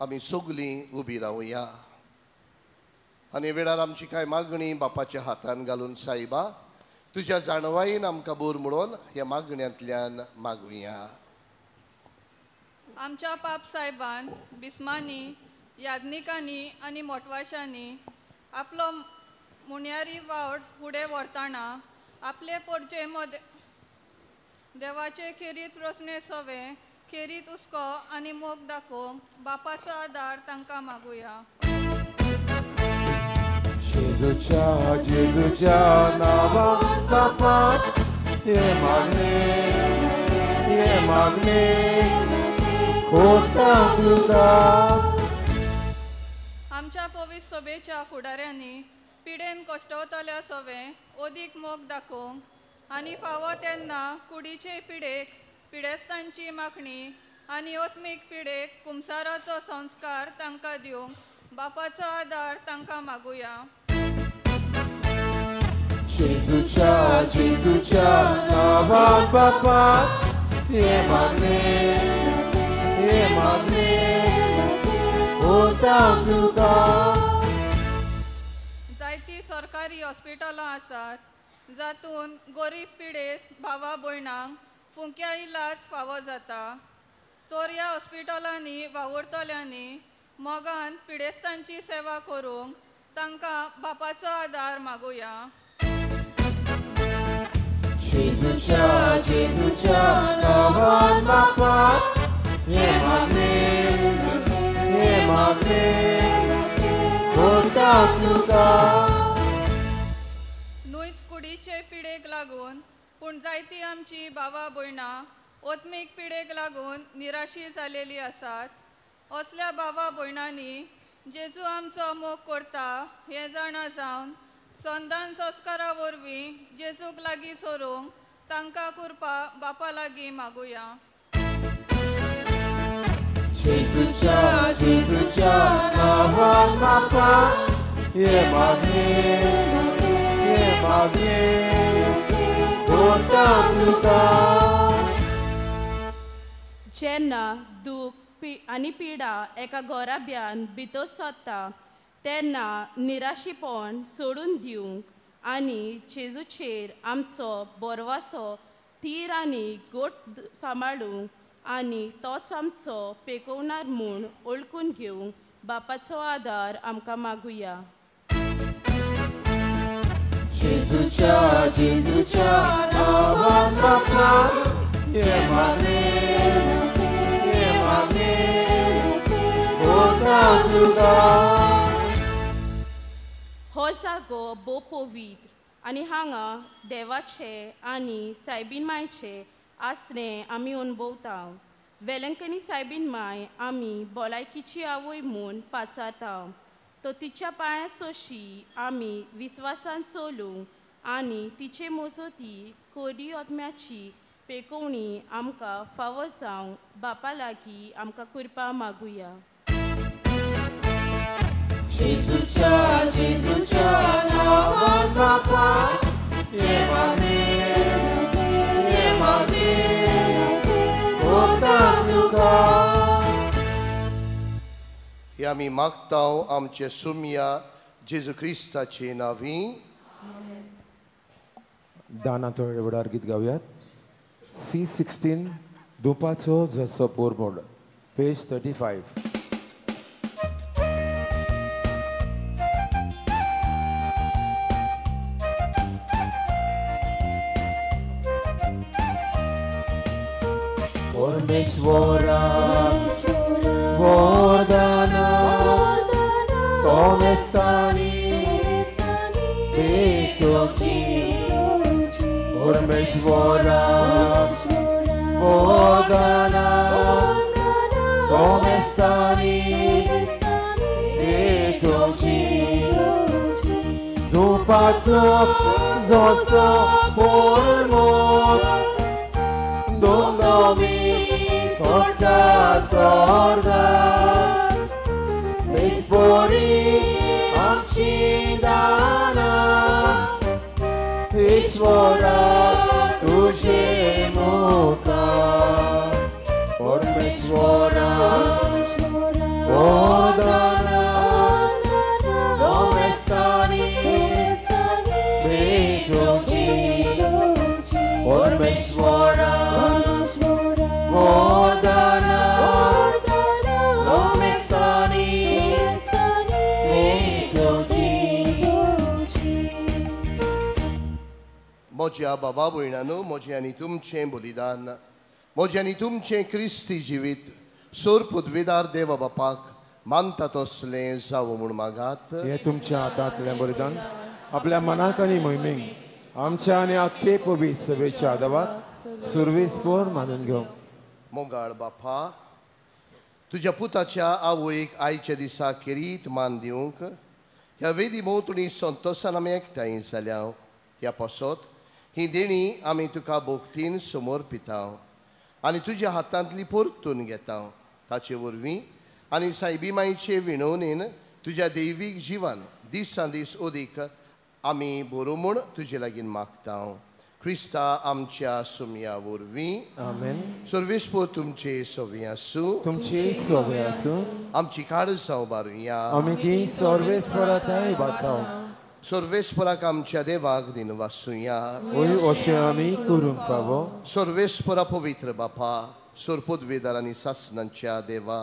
आमी सगलीं उबी रावया आनी वेळार आमची कांय मागणी बापाच्या हातान घालून, सायबा तुज्या जाणवायेन आमकां बोर म्हणून ह्या मागण्यांतल्यान मागुया. आमच्या पाप सायबान बिस्मांनी, याज्ञिकांनी आनी मोटवाशांनी आपलो मुन्यारी वावट फुडें व्हरतना आपले पोरचे मद देवाचे खेरीत रचणे सवे खेरीत हुस्को आनी मोग दाखोवंक बापाचो आदार तांकां मागुया. जेजूच्या जेजूच्या नांवान बापाक हे मागणे, हे मागणे कोता तुका. आमच्या पवित्र सभेच्या फुडाऱ्यांनी पिडेन कश्टवतल्या सवे अदीक मोग दाखोवंक आनी फावो तेन्ना कुडीचे पिडेक पिडेस्तांची मागणी आनी आत्मीक पिडेक कुमसाराचो संस्कार तांकां दिवंक बापाचो आदार तांकां मागुया. जेजूच्या जेजूच्या नांवान बापाक हे मागणे, हे मागणे कोता तुका. जायतीं सरकारी हॉस्पिटलां आसात जातूंत गरीब पिडेस्त भावा भयणांक फुंक्या इलाज फावो जाता. तर ह्या हॉस्पिटलांनी वावुरतल्यांनी मोगान पिडेस्तांची सेवा करूंक तांकां बापाचो आदार मागुया. जेजूच्या जेजूच्या नांवान बापा हे मागणें हे मागणें करता तुका. न्हूच कुडीचे पिडेक लागून पूण जायती आमची बाबा भयणां ओत्मीक पिडेक लागून निराशी जालेली आसात. असल्या बाबा भयणांनी जेजू आमचो मोग करता हें जाणा जावन संदान संस्कारा वरवीं जेजूक लागीं सरूंक तांकां कृपा बापा लागीं मागुया. जेजूच्या जेजूच्या नांवान बापा हे मागणें हे मागणें करता तुका. जेन्ना दूख आनी पिडा एका घराब्यान भितर सरता तेन्ना निराशीपण सोडून दिवंक आनी जेजूचेर आमचो बरवासो थीर आनी गोट सांबाळूंक आनी तोच आमचो पेकोवणार म्हूण वळखून घेवंक बापाचो आदार आमकां मागुया. जेजूच्या जेजूच्या नांवान बापा हे मागणें हे मागणें करता तुका. हो जागो भोव पवित्र आनी हांगा देवाचे आनी सायबीन मायचे आसणें आमी अणभवता. वेलंकनी सायबीन माय आमी भलायकीची आवय म्हूण पाचारता. तो तिच्या पांया सोशी आमी विस्वासान चलूंक आनी तिचे मजती कोरी आत्म्याची पेकोवणी आमकां फावो जावंक बापा लागीं आमकां कृपा मागुया. जेजूच्या जेजूच्या नांवान बापा हे मागणें हे मागणें करता तुका. हे आमी मागता आमचे सुमया जेजू क्रिस्ताचे नांवी. दाना थोडे वेळार गीत गावयात. C16 दुपाचो जसो पोरमोड, पेज 35. परमेश्वरा वरदाना सोमेस्तानी भेटोची. परमेश्वरा वरदाना सोमेस्तानी भेटोची. दुपाचो जसो पोरमोड दोंगोमी सोडटा स्वर्गात तेचपरी आमची दानां ईश्वरा तुजे मुखार. परमेश्वरा वरदाना सोमेस्तानी भेटोची. परमेश्वरा वरदाना सोमेस्तानी भेटोची. म्हज्या बाबा भयणांनो, म्हजें आनी तुमचें बलिदान, म्हजें आनी तुमचें क्रिस्ती जिवीत सोर पदवीदार देवा बापाक मानता तसलें जावं म्हूण मागात. हें तुमच्या हातांतलें बलिदान आपल्या मनाक आनी मोहिमेक आमच्या आनी आख्खे पवित्र सभेच्या आदावाक सुरवीस पोर मानून घेवंक. मोगाळ बापा, तुज्या पुताच्या आवयक आयच्या दिसा खेरीत मान दिवंक ह्या वेदी भोंवतणी संतोसान आमी एकठांय जाल्या. ह्या पासत ही देणी आमी तुका भोक्तीन समर्पिता आनी तुज्या हातांतली परतून घेता. ताचे वरवीं आनी सायबी मायचे विणवणेन तुज्या दैवीक जिवान दिसान दीस अदीक आमी बरो म्हूण तुजे लागीं मागता. क्रिस्ता आमच्या सुमया वरवीं. आमेन. सर्वेस्पर तुमचे सवी आसूं. तुमचे सवी आसूं. आमची काळजां उबारुया. आमी ती सर्वेस्परा थंय उबारता. सर्वेस्पराक आमच्या देवाक दिन वासुया. वय अशें आमी करूंक फावो. सर्वेस्परा पवित्र बापा, सोरपदवेदार आनी सासनांच्या देवा,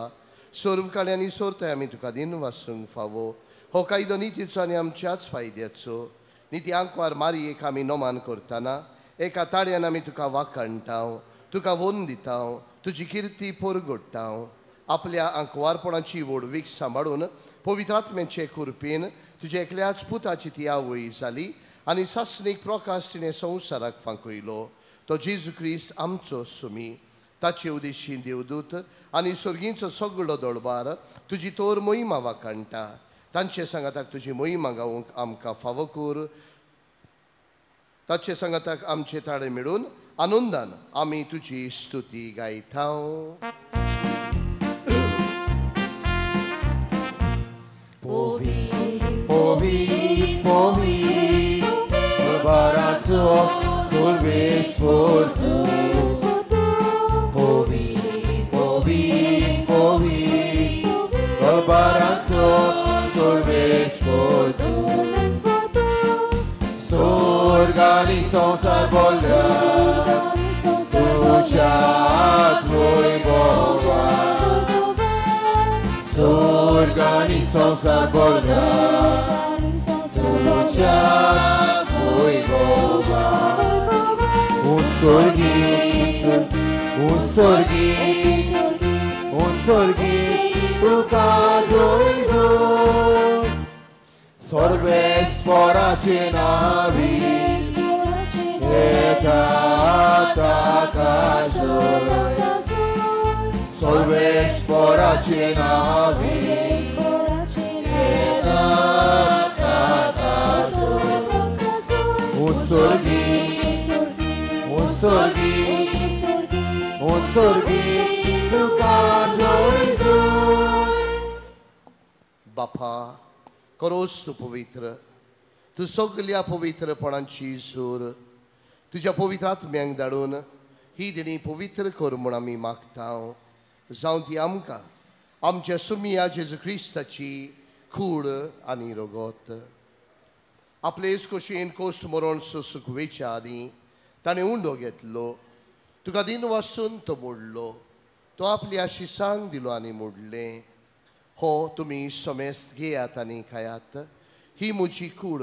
सर्व काळी आनी सोरताय आमी तुका दिन वासूंक फावो. हो कायदो नितीचो आनी आमच्याच फायद्याचो. निती आंकवार मारयेक आमी नमान करतना एका ताळ्यान आमी तुका वाखाणटाव, तुका वंदिताव, तुजी किर्ती पोरगोडटाव. आपल्या आंकवारपणाची व्हडवीक सांबाळून पवित्र आत्म्याचे कृपेन तुज्या एकल्याच पुताची ती आवय जाली आनी सासणीक प्रकाश तिणें संवसाराक फांकयलो. तो जेजू क्रिस्त आमचो सुमी. ताचे उदेशी देवदूत आनी सर्गींचो सगळो दळबार तुजी तोर मोहिमा वाखाणटा. तांचे सांगाताक तुजी मोहिमा गावंक आमकां फावो कर. ताचे सांगाताक आमचे ताळे मेळून आनंदान आमी तुजी स्तुती गायता. Povi, povi, Barazo, solves por tu. Povi, povi, povi, Barazo, solves por tu. Sorgani संसार बोल्या, तुझ्याच वैभवा. स्वर्गानी संसार बोल्या, तुझ्याच वैभवा. उत्सर्गी, उत्सर्गी, उत्सर्गी, तुका जोय सर्वेस्पराचे नावी येता ताका जोय. सर्वेस्पराचे नावी येता ताका जोय. उत्सर्गी, उत्सर्गी, उत्सर्गी, तुका जोय. बापा करोस तूं पवित्र, तूं सगल्या पवित्रपणाची सूर तुज्या पवित्र आत्म्यांक धाडून ही देणी पवित्र कर म्हूण आमी मागता. जावं ती आमकां आमच्या सुमिया जेजू क्रिस्ताची कूड आनी रगत. आपलेच खोशयेन कोश्ट मरण सोसूंक वेच्या आदीं ताणें उंडो घेतलो, तुका दिन वासून तो मोडलो, तो आपल्या शिसांक दिलो आनी मोडलें, हो तुमी समेस्त घेयात आनी खायात, ही म्हजी कूड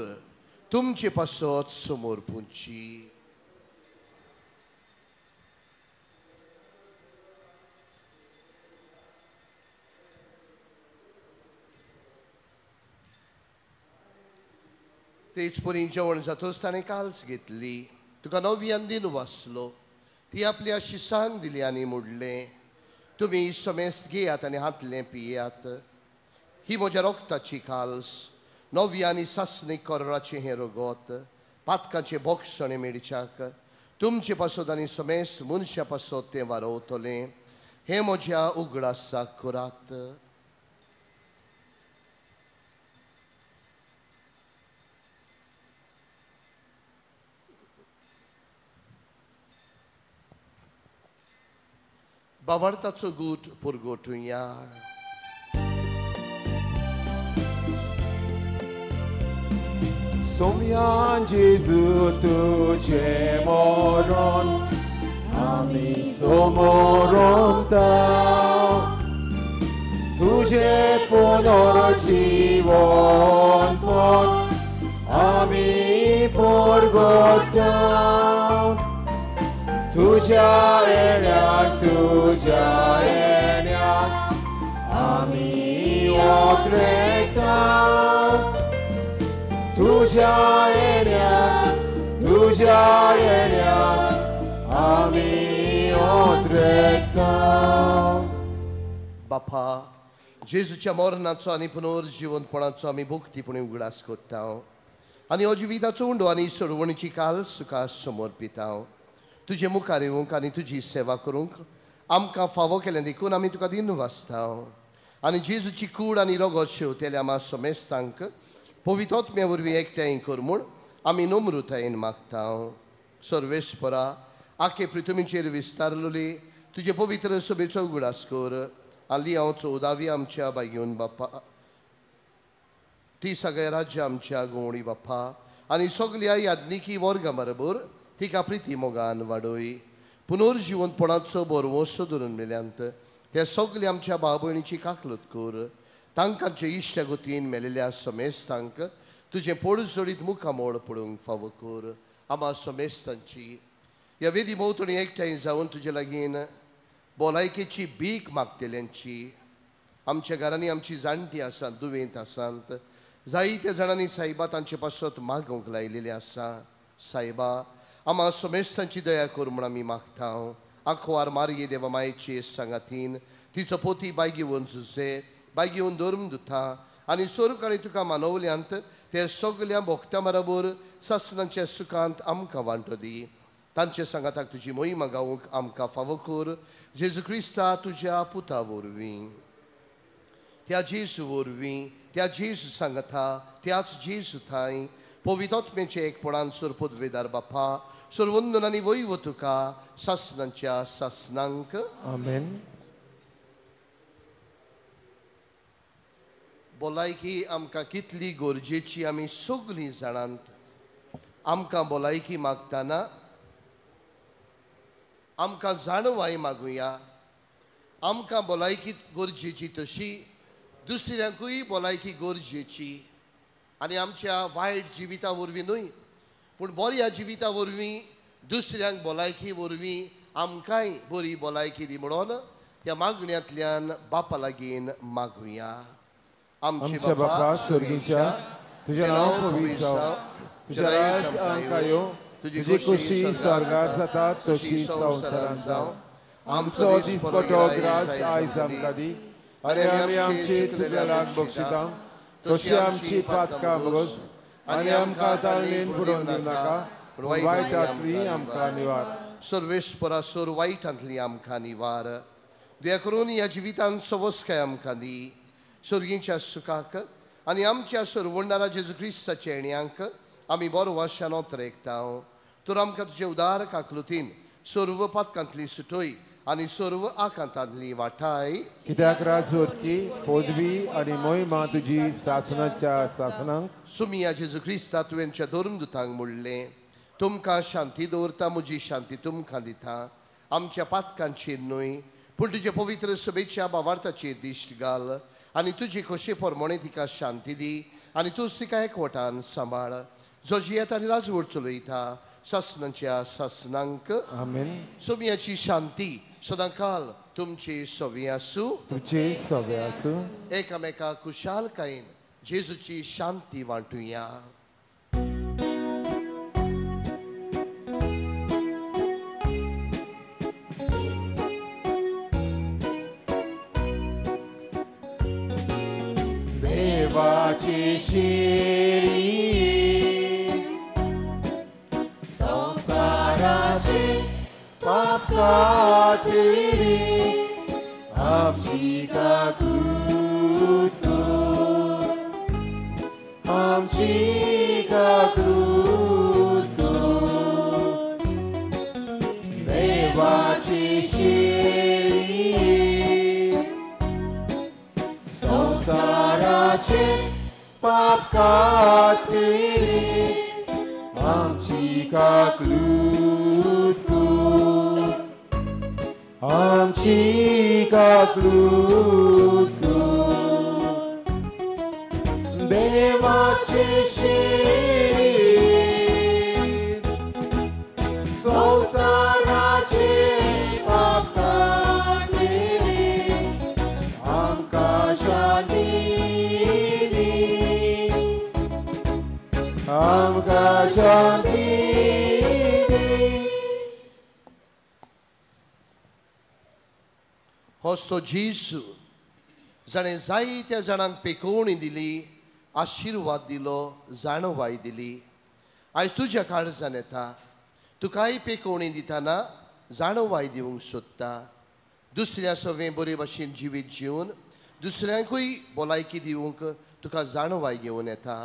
तुमचे पासत समोर पुंची. तेच परी जेवण जातच ताणें काल्स घेतली, तुका नव्यान दिन वाचलो, ती आपल्या शिसांक दिली आनी मोडलें, तुमी समेस्त घेयात आनी हातलें पियात, ही म्हज्या रोगताची काल्स, नव्या आनी सासणीक कराचें हें रगत, पातकाचें बोगसणें मेळच्याक तुमचे पासत आनी समेस्त मनशा पासत तें वारोवतलें. हें म्हज्या उगडासाक करात. बावार्थाचो गूट पुरगोटुया. सोम्यान जेजू तुझे मरण आमी समोरता, तुझे पुनर्जीवन पण आमी परगटा. तुझ्या येण्याक, तुझ्या येण्याक आमी ओत्रेता. तुझ्या येण्याक, तुझ्या येण्याक आमी ओत्रेता. बापा, जेजूच्या मरणाचो आनी पुनर्जीवनपणाचो आमी भक्तीपणी उगडास करता आनी हो जिविताचो उंडो आनी सोडवणीची काल तुका समर्पिता. तुजे मुखार येवंक आनी तुजी सेवा करूंक आमकां फावो केलें देखून आमी तुका दिन वाचता. आनी जेजूची कूड आनी रगत शेवतेल्या आमा समेस्तांक पवित्र आत्म्या वरवीं एकठांय कर म्हूण आमी नम्रतायेन मागता. सर्वेस्परा, आखे पृथ्वीचेर विस्तारलेली तुजे पवित्र सभेचो उगडास कर. आनी हांव चवदावी आमच्या बायगेवन बाप्पा, ती सगळ्या राज्य आमच्या गोवणी बाप्पा आनी सगल्या याज्ञिकी वर्गा बरोबर तिका प्रिती मोगान वाडय. पुनर्जिवनपणाचो बरवसो धरून मेल्यांत ते सगळे आमच्या भाव भयणीची काकलूत कर. तांकांचे इश्ट गतीन मेलेल्या समेस्तांक तुजें पोड जोडीत मुखामोळ पडूंक फावो कर. आमा समेस्तांची ह्या वेदी भोंवतणी एकठांय जावन तुजे लागीं भलायकेची भीक मागतल्यांची. आमच्या घरांनी आमची जाणटी आसात, दुयेंत आसात, जायत्या जाणांनी सायबा तांचे पासत मागूंक लायलेलें आसा. सायबा आमा समेस्तांची दया कर म्हूण आमी मागता. आंकवार मारये देवा मायचे सांगातीन तिचो पोती बायगेवन झुजे बायगेवन धर्म दुता आनी सोरकाळी तुका मानवल्यांत ते सगल्या भोक्ता बरोबर सासनाच्या सुखांत आमकां वांटो दी. तांचे सांगाताक तुजी मोहिमा गावंक आमकां फावो कर जेजू क्रिस्ता तुज्या पुता वरवीं. त्या जेजू वरवीं, त्या जेजू सांगाता, त्याच जेजू थांय पवित्र एकपणान सोरपदवेदार बापा सर्वंदन आनी वैव तुका सासनांच्या सासनांक. आमेन. भलायकी आमकां कितली गरजेची आमी सगळीं जाणांत. आमकां भलायकी मागतना आमकां जाणवाय मागुया. आमकां भलायकी गरजेची तशी दुसऱ्यांकूय भलायकी गरजेची. आनी आमच्या वायट जिविता वरवीं न्हय पूण बऱ्या जिविता वरवीं दुसऱ्यांक भलायकी वरवीं आमकांय बरी भलायकी दी म्हणून ह्या मागण्यांतल्यान बापा लागीं मागुया. आमच्या बापा स्वर्गीच्या, तुझें नांव पवित्र जावं, तुजें राज आमकां येवं, तुजी खुशी स्वर्गार जाता तशी संवसारांत जावं. आमचो दिसपटो ग्रास आयज आमकां दी आनी आमी आमची चुकलेल्यांक बक्षिता तशी आमची पातकां बगस आनी आमकां ताळमेन बुडोवन दिवनाका पूण वायटांतली आमकां निवार. सर्वेस्परा सोर वायटांतली आमकां निवार. दया करून ह्या जिवितांत सवस्काय आमकां दी. स्वर्गीच्या सुखाक आनी आमच्या सरवंडारा जेजू क्रिस्ताच्या येण्यांक आमी बरो वाशान ओतरेकता. तर आमकां तुजे उदार काकलुतीन सर्व पातकांतली सुटय आनी सर्व आकांतांतली वाठाय. कित्याक राजवटकी पदवी आनी मोहिमा तुजी सासनाच्या सासनांक. सुमिया जेजू क्रिस्ता तुवेंच्या धर्मदुतांक म्हणलें, तुमकां शांती दवरता, म्हजी शांती तुमकां दिता. आमच्या पातकांचेर न्हय पूण तुजे पवित्र सभेच्या बावार्थाचेर दिश्ट घाल आनी तुजी खोशे प्रमाणे तिका शांती दी आनी तूं तिका एकवटान सांबाळ. जो जियेता आनी राजवट चलयता सासनाच्या सासनांक. आमेन. सोमियाची शांती सदांकाल तुमची सवी आसूं. तुमची सवी आसूं. एकामेका खुशालकायेन जेजूची शांती वांटुया. देवाची शिरी संसाराचे पाप कातली आमची काकूत कर, आमची काकूत कर. देवाची शिरी संसाराचे पाप कातली आमची काकलूत कर, आमची काकलूत कर. देवाचे शिरी संसाराचे पाप कातली आमकां शांती दी, आमकां शांती दी. हो जेजू जाणें जायत्या जाणांक पेकोवणी दिली, आशिर्वाद दिलो, जाणवाय दिली, आयज तुज्या काळजान येता. तुकाय पेकोवणी दितना जाणवाय दिवंक सोदता. दुसऱ्या सवें बरे भाशेन जिवीत जिवन दुसऱ्यांकूय भलायकी दिवंक तुका जाणवाय घेवन येता.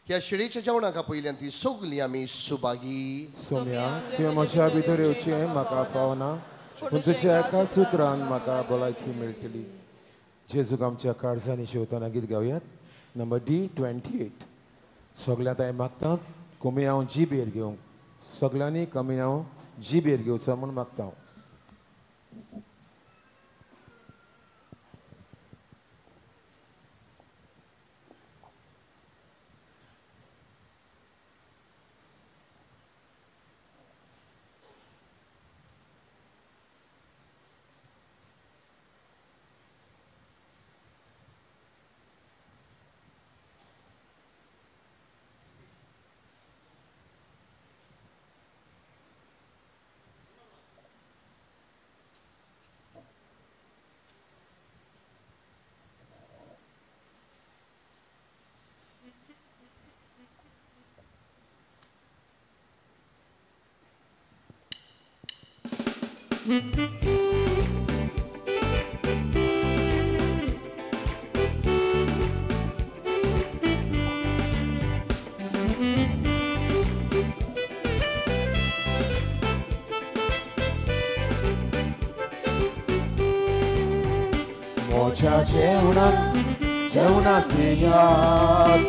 ह्या शिळेच्या जेवणाक पयल्यान ती सगळीं आमी सुभागी. सोम्या, तुवें म्हज्या भितर येवचें म्हाका फावना पूण तुज्या एकाच उतरान म्हाका भलायकी मेळटली. जेजूक आमच्या काळजांनी शेवतना गीत गावयात नंबर D28. सगळ्यांत हांवें मागता कमी हांव जिबेर घेवंक, सगळ्यांनी कमी हांव जिबेर घेवचो म्हूण मागता. मोच्या जेवणात जेवणात पियात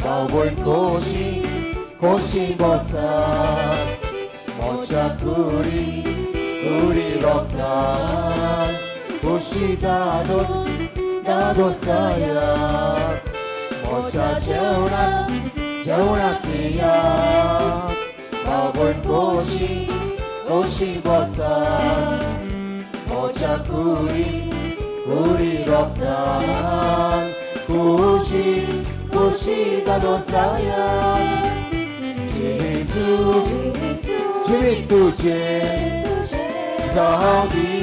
भाव-भयण खोशी खोशी बसात मोच्या कुडी कुडी रोखतात खोशी दादोस दादोसायात मोच्या जेवणात जेवणात पियात भाव-भयण खोशी खोशी बसात मोच्या कुडी कुडी रोखतात खुशी खुशी दादोसायात जेजू जिवीत तुजें जावं दी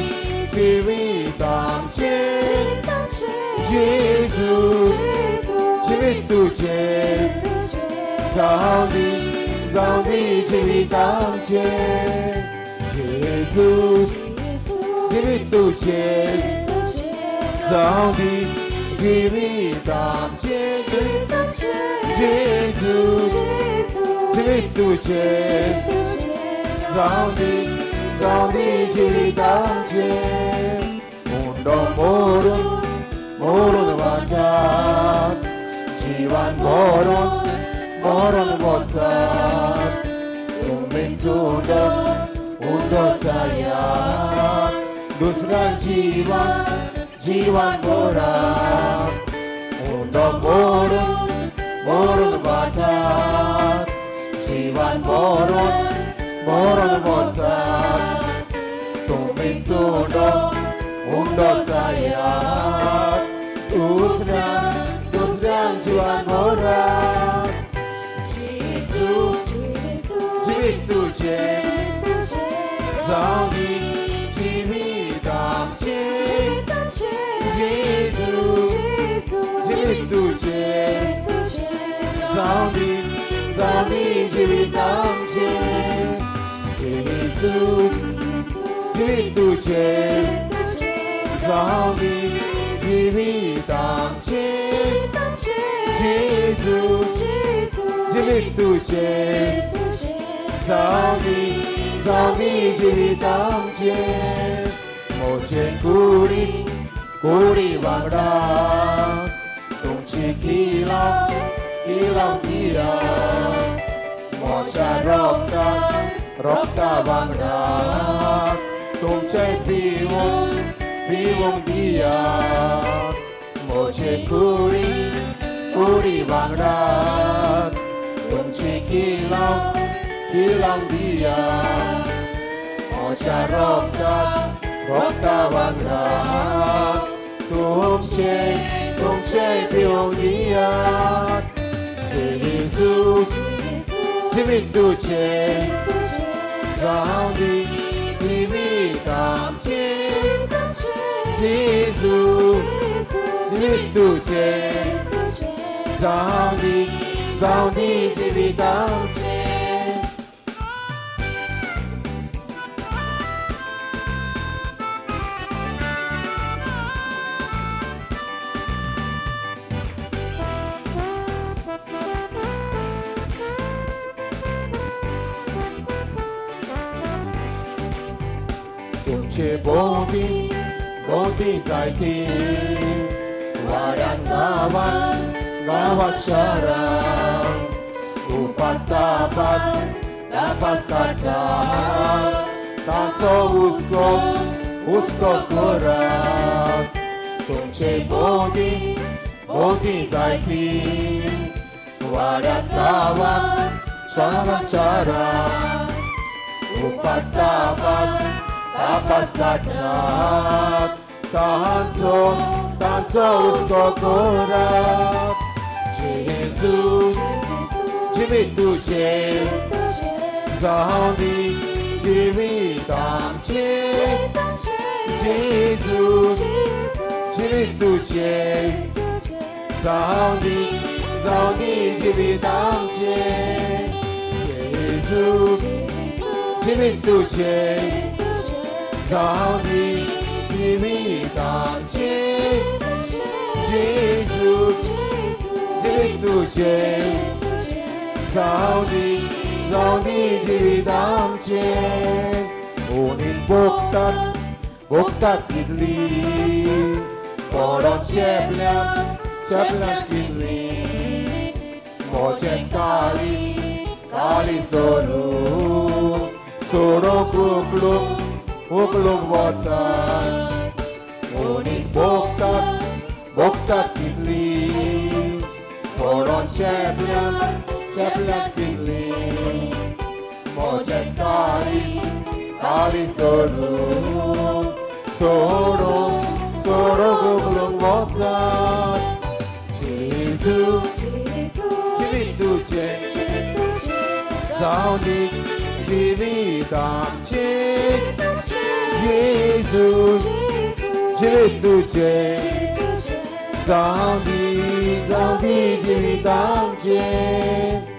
जिवीत आमचें जेजू जिवीत तुजें जावं दी जिवीत आमचें जेजू जिवीत तुजें जावं दी जिवीत आमचें जेजू जिवीत तुजें जावं दी जिवीत आमचें उंडो मोडून मोडून वाटात जिवान मरोन मरोन वचात तुमीच उंडो उंडो जायात दुसऱ्या जिवान जिवान भरात उंडो मोडून मोडून वाटात जिवान मरोन मरोन वचात तुमीच उंडो उंडो जायात दुसऱ्या दुसऱ्या जिवान भरात जेजू जिवीत तुजें जावं दी जिवीत आमचें जेजू जिवीत तुजें जावं दी जिवीत आमचें जेजू जिवीत तुजें जावं दी जिवीत आमचें जेजू जिवीत तुजें जावं दी जिवीत आमचें म्हजे कुडी कुडी वांगडा तुमची किलां किलां दियात म्हज्या रोगता रोगता वांगडा तुमचें पिवंक पिवंक दियात म्हजे कुडी कुडी वांगडा तुमची किलां किलां दियात म्हज्या रोगता रोगता वांगडा तुमचें तुमचें पिवंक दियात जेजू जिवीत तुजें जावं दी जिवीत आमचें जेजू जिवीत तुजें जावं दी जिवीत आमचें. तुमचे भोंवती भोंवती जायती वाड्यान गांवान गांवात शारान उपास तापास तापास काडटात तांचो हुस्को हुस्को करात तुमचे भोंवती भोंवती जायती वाड्यात गांवान शारान शारान उपास तापास तापास काडटात तांचो तांचो हुस्को करात जेजू जिवीत तुजें जावं दी जिवीत आमचें जेजू जिवीत तुजें जावं दी जिवीत आमचें जेजू जिवीत तुजें जावं दी जिवीत आमचें जेजू जिवीत तुजें जावं दी जिवीत आमचें ओनीत भोगतात भोगतात कितली पडोन चेपल्यात चेपल्यात कितली मोजेंच काळीज काळीज धरून सोडोंक उखलूंक उखलूंक वचात ओनीत भोगतात भोगतात कितली पडोन चेपल्यात चेपल्यात कितली मोजेंच काळीज काळीज धरून सोडोंक सोडोंक उखलूंक वचात जेजू जिवीत तुजें जावं दी जिवीत आमचें जेजू जिवीत तुजें जावं दी जिवीत आमचें.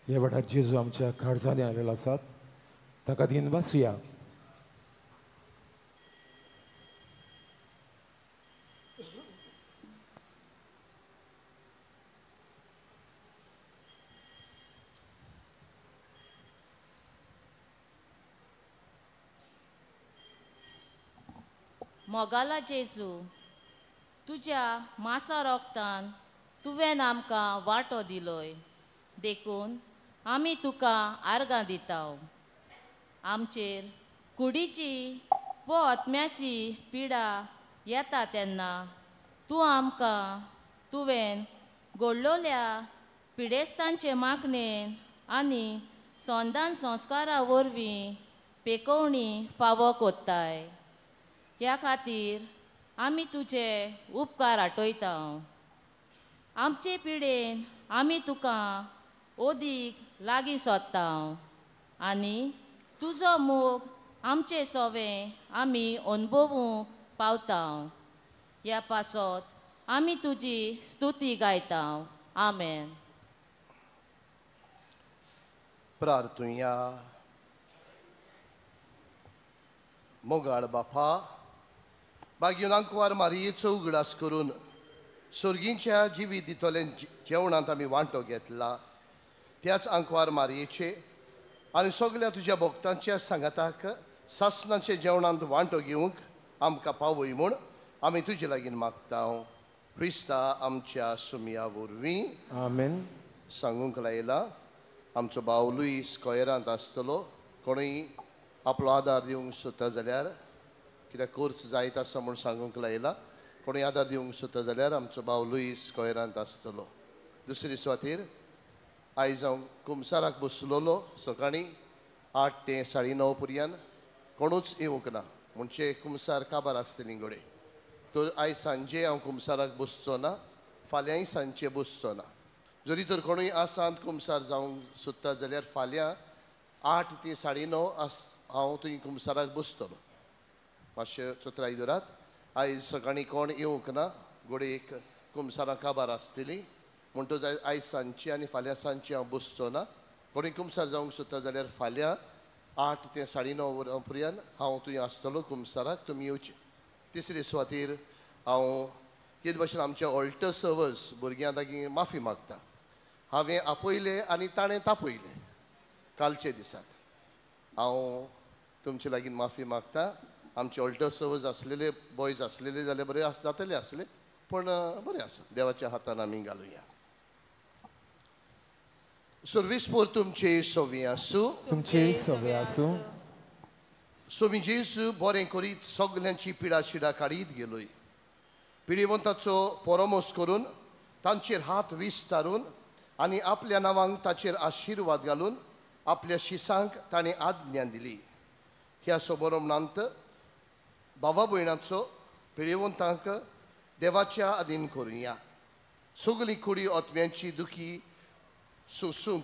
ह्या वेळार जेजू आमच्या काळजांनी आयलेलो आसात ताका दिन बसुया. मोगाला जेजू तुज्या मासा रोगतान तुवें आमकां वांटो दिलोय देखून आमी तुका आर्गां दिताव. आमचेर कुडीची वो आत्म्याची पिडा येता तेन्ना तूं आमकां तुवें घडलोल्या पिडेस्तांचे मागणेन आनी संदान संस्कारा वरवीं पेकोवणी फावो कोत्ताय. ह्या खातीर आमी तुजे उपकार आठयता. आमचे पिडेन आमी तुका ओदीक लागीं सोदता आनी तुजो मोग आमचे सोवे आमी अनुभवूंक पावता. ह्या पासत आमी तुजी स्तुती गायता. आमेन. प्रार्थुया. मोगाळ बापा बागीन आंकवार मारयेचो उगडास करून सर्गींच्या जिवीत दितले जेवणांत आमी वांटो घेतला त्याच आंकवार मारयेचे आनी सगल्या तुज्या भक्तांच्या सांगाताक सासनाचे जेवणांत वांटो घेवंक आमकां पावय म्हूण आमी तुजे लागीं मागता. क्रिस्ता आमच्या सुमया वरवीं. आमेन. सांगूंक लायला आमचो भाव लुईस कोयरांत आसतलो. कोणूय आपलो आदार दिवंक सोदता जाल्यार कित्याक कोर्स जायत आसा म्हूण सांगूंक लायला. कोणूय आदार दिवंक सोदता जाल्यार आमचो भाव लुईस कोयरांत आसतलो. दुसरी सुवातेर आयज हांव कुमसाराक बसलोलो सकाळीं 8 ते 9:30 पर्यंत कोणूच येवंक ना म्हणजे कुमसार काबार आसतली घडये. तर आयज सांजे हांव कुमसाराक बसचो ना, फाल्यांय सांजे बसचो ना. जरी तर कोणूय आसांत कुमसार जावंक सोदता जाल्यार फाल्यां 8 ते 9:30 आस हांव थंय कुमसाराक बसतलो. मातशें चत्राय दवरात. आयज सकाळीं कोण येवंक ना, घडये कुमसारां काबार आसतली म्हणटच आयज सांजची आनी फाल्यां सांजची हांव बसचो ना. कोणूय कुमसार जावंक सोदता जाल्यार फाल्यां 8 ते 9:30 वरां पर्यंत हांव थंय आसतलो कुमसाराक, तुमी येवचे. तिसरे सुवातेर हांव कितें भशेन आमच्या ऑल्टर सर्वस भुरग्यां लागीं माफी मागता. हांवें आपयलें आनी ताणें तापयलें कालचे दिसाक. हांव तुमचे लागीं माफी मागता. आमचे ऑल्टर सर्वस आसलेले बॉयज आसलेले जाल्यार बरें जातले आसले, पूण बरें आसा, देवाच्या हातान आमी घालुया. सर्वीस पोर तुमचे सोवी आसूं. तुमचे सोवे आसूं. सोमी जेजू बरें करीत सगल्यांची पिडा शिडा काडीत गेलोय. पिडेवंताचो परामर्श करून तांचेर हात विस्तारून आनी आपल्या नांवांक ताचेर आशिर्वाद घालून आपल्या शिसांक ताणें आज्ञा दिली. ह्या सोबरमणांत भावा भयणाचो पिडेवंतांक देवाच्या आदीन करुया. सगळी कुडी ओतम्यांची दुखी सोसूंक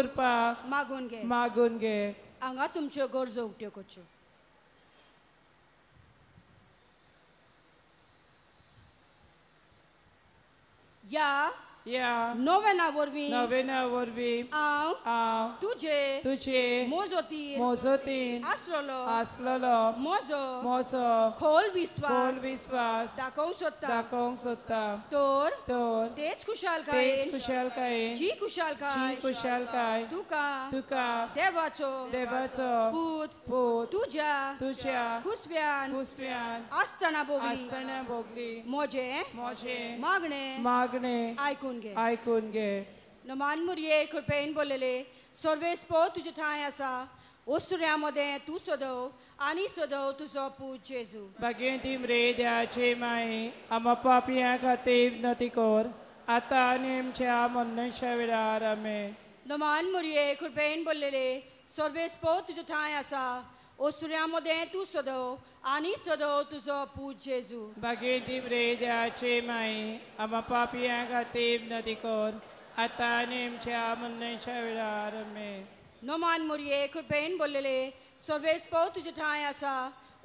कृपा मागून घे. मागून घे. हांगा तुमच्यो गरजो उक्त्यो करच्यो. या या नोवेना वरवीं नोवेना वरवीं हांव हांव तुजे तुजे मोजोतीन मोजोतीन आसलेलो आसलेलो म्हजो म्हजो खोल विस्वास खोल विस्वास दाखोवंक सोदता दाखोवंक सोदता. तर तर तेच खुशालकायेन तेच खुशालकायेन जी खुशालकाय जी खुशालकाय तुका तुका देवाचो देवाचो पूत पूत तुज्या तुज्या कुसव्यान कुसव्यान आसतना भोगली आसतना भोगली म्हजें म्हजें मागणें मागणें आयकून घे. आयकून घे. नमान मुरये कृपेन बोललेले सर्वेस्पो तुजे ठांय आसा ओस्तुऱ्या मदें तूं सदव आनी सदव तुजो पूत जेजू. भाग्यवंती मरे देवाचे माये आमा पापयां खातीर विनंती कर आतां आनी आमच्या मरणाच्या वेळार. आमेन. नमान मुरये कृपेन बोललेले सर्वेस्पो तुजे ठांय आसा ओस्तुऱ्या मदें तूं सदव आनी सदव तुजो पूत जेजू. भाग्यवंती मरे देवाचे माये आमा पापयां खातीर विनंती कर आतां आनी आमच्या मरणाच्या वेळार. आमेन. नमान मुरये कृपेन बोललेले सर्वेस्पो तुजे ठांय आसा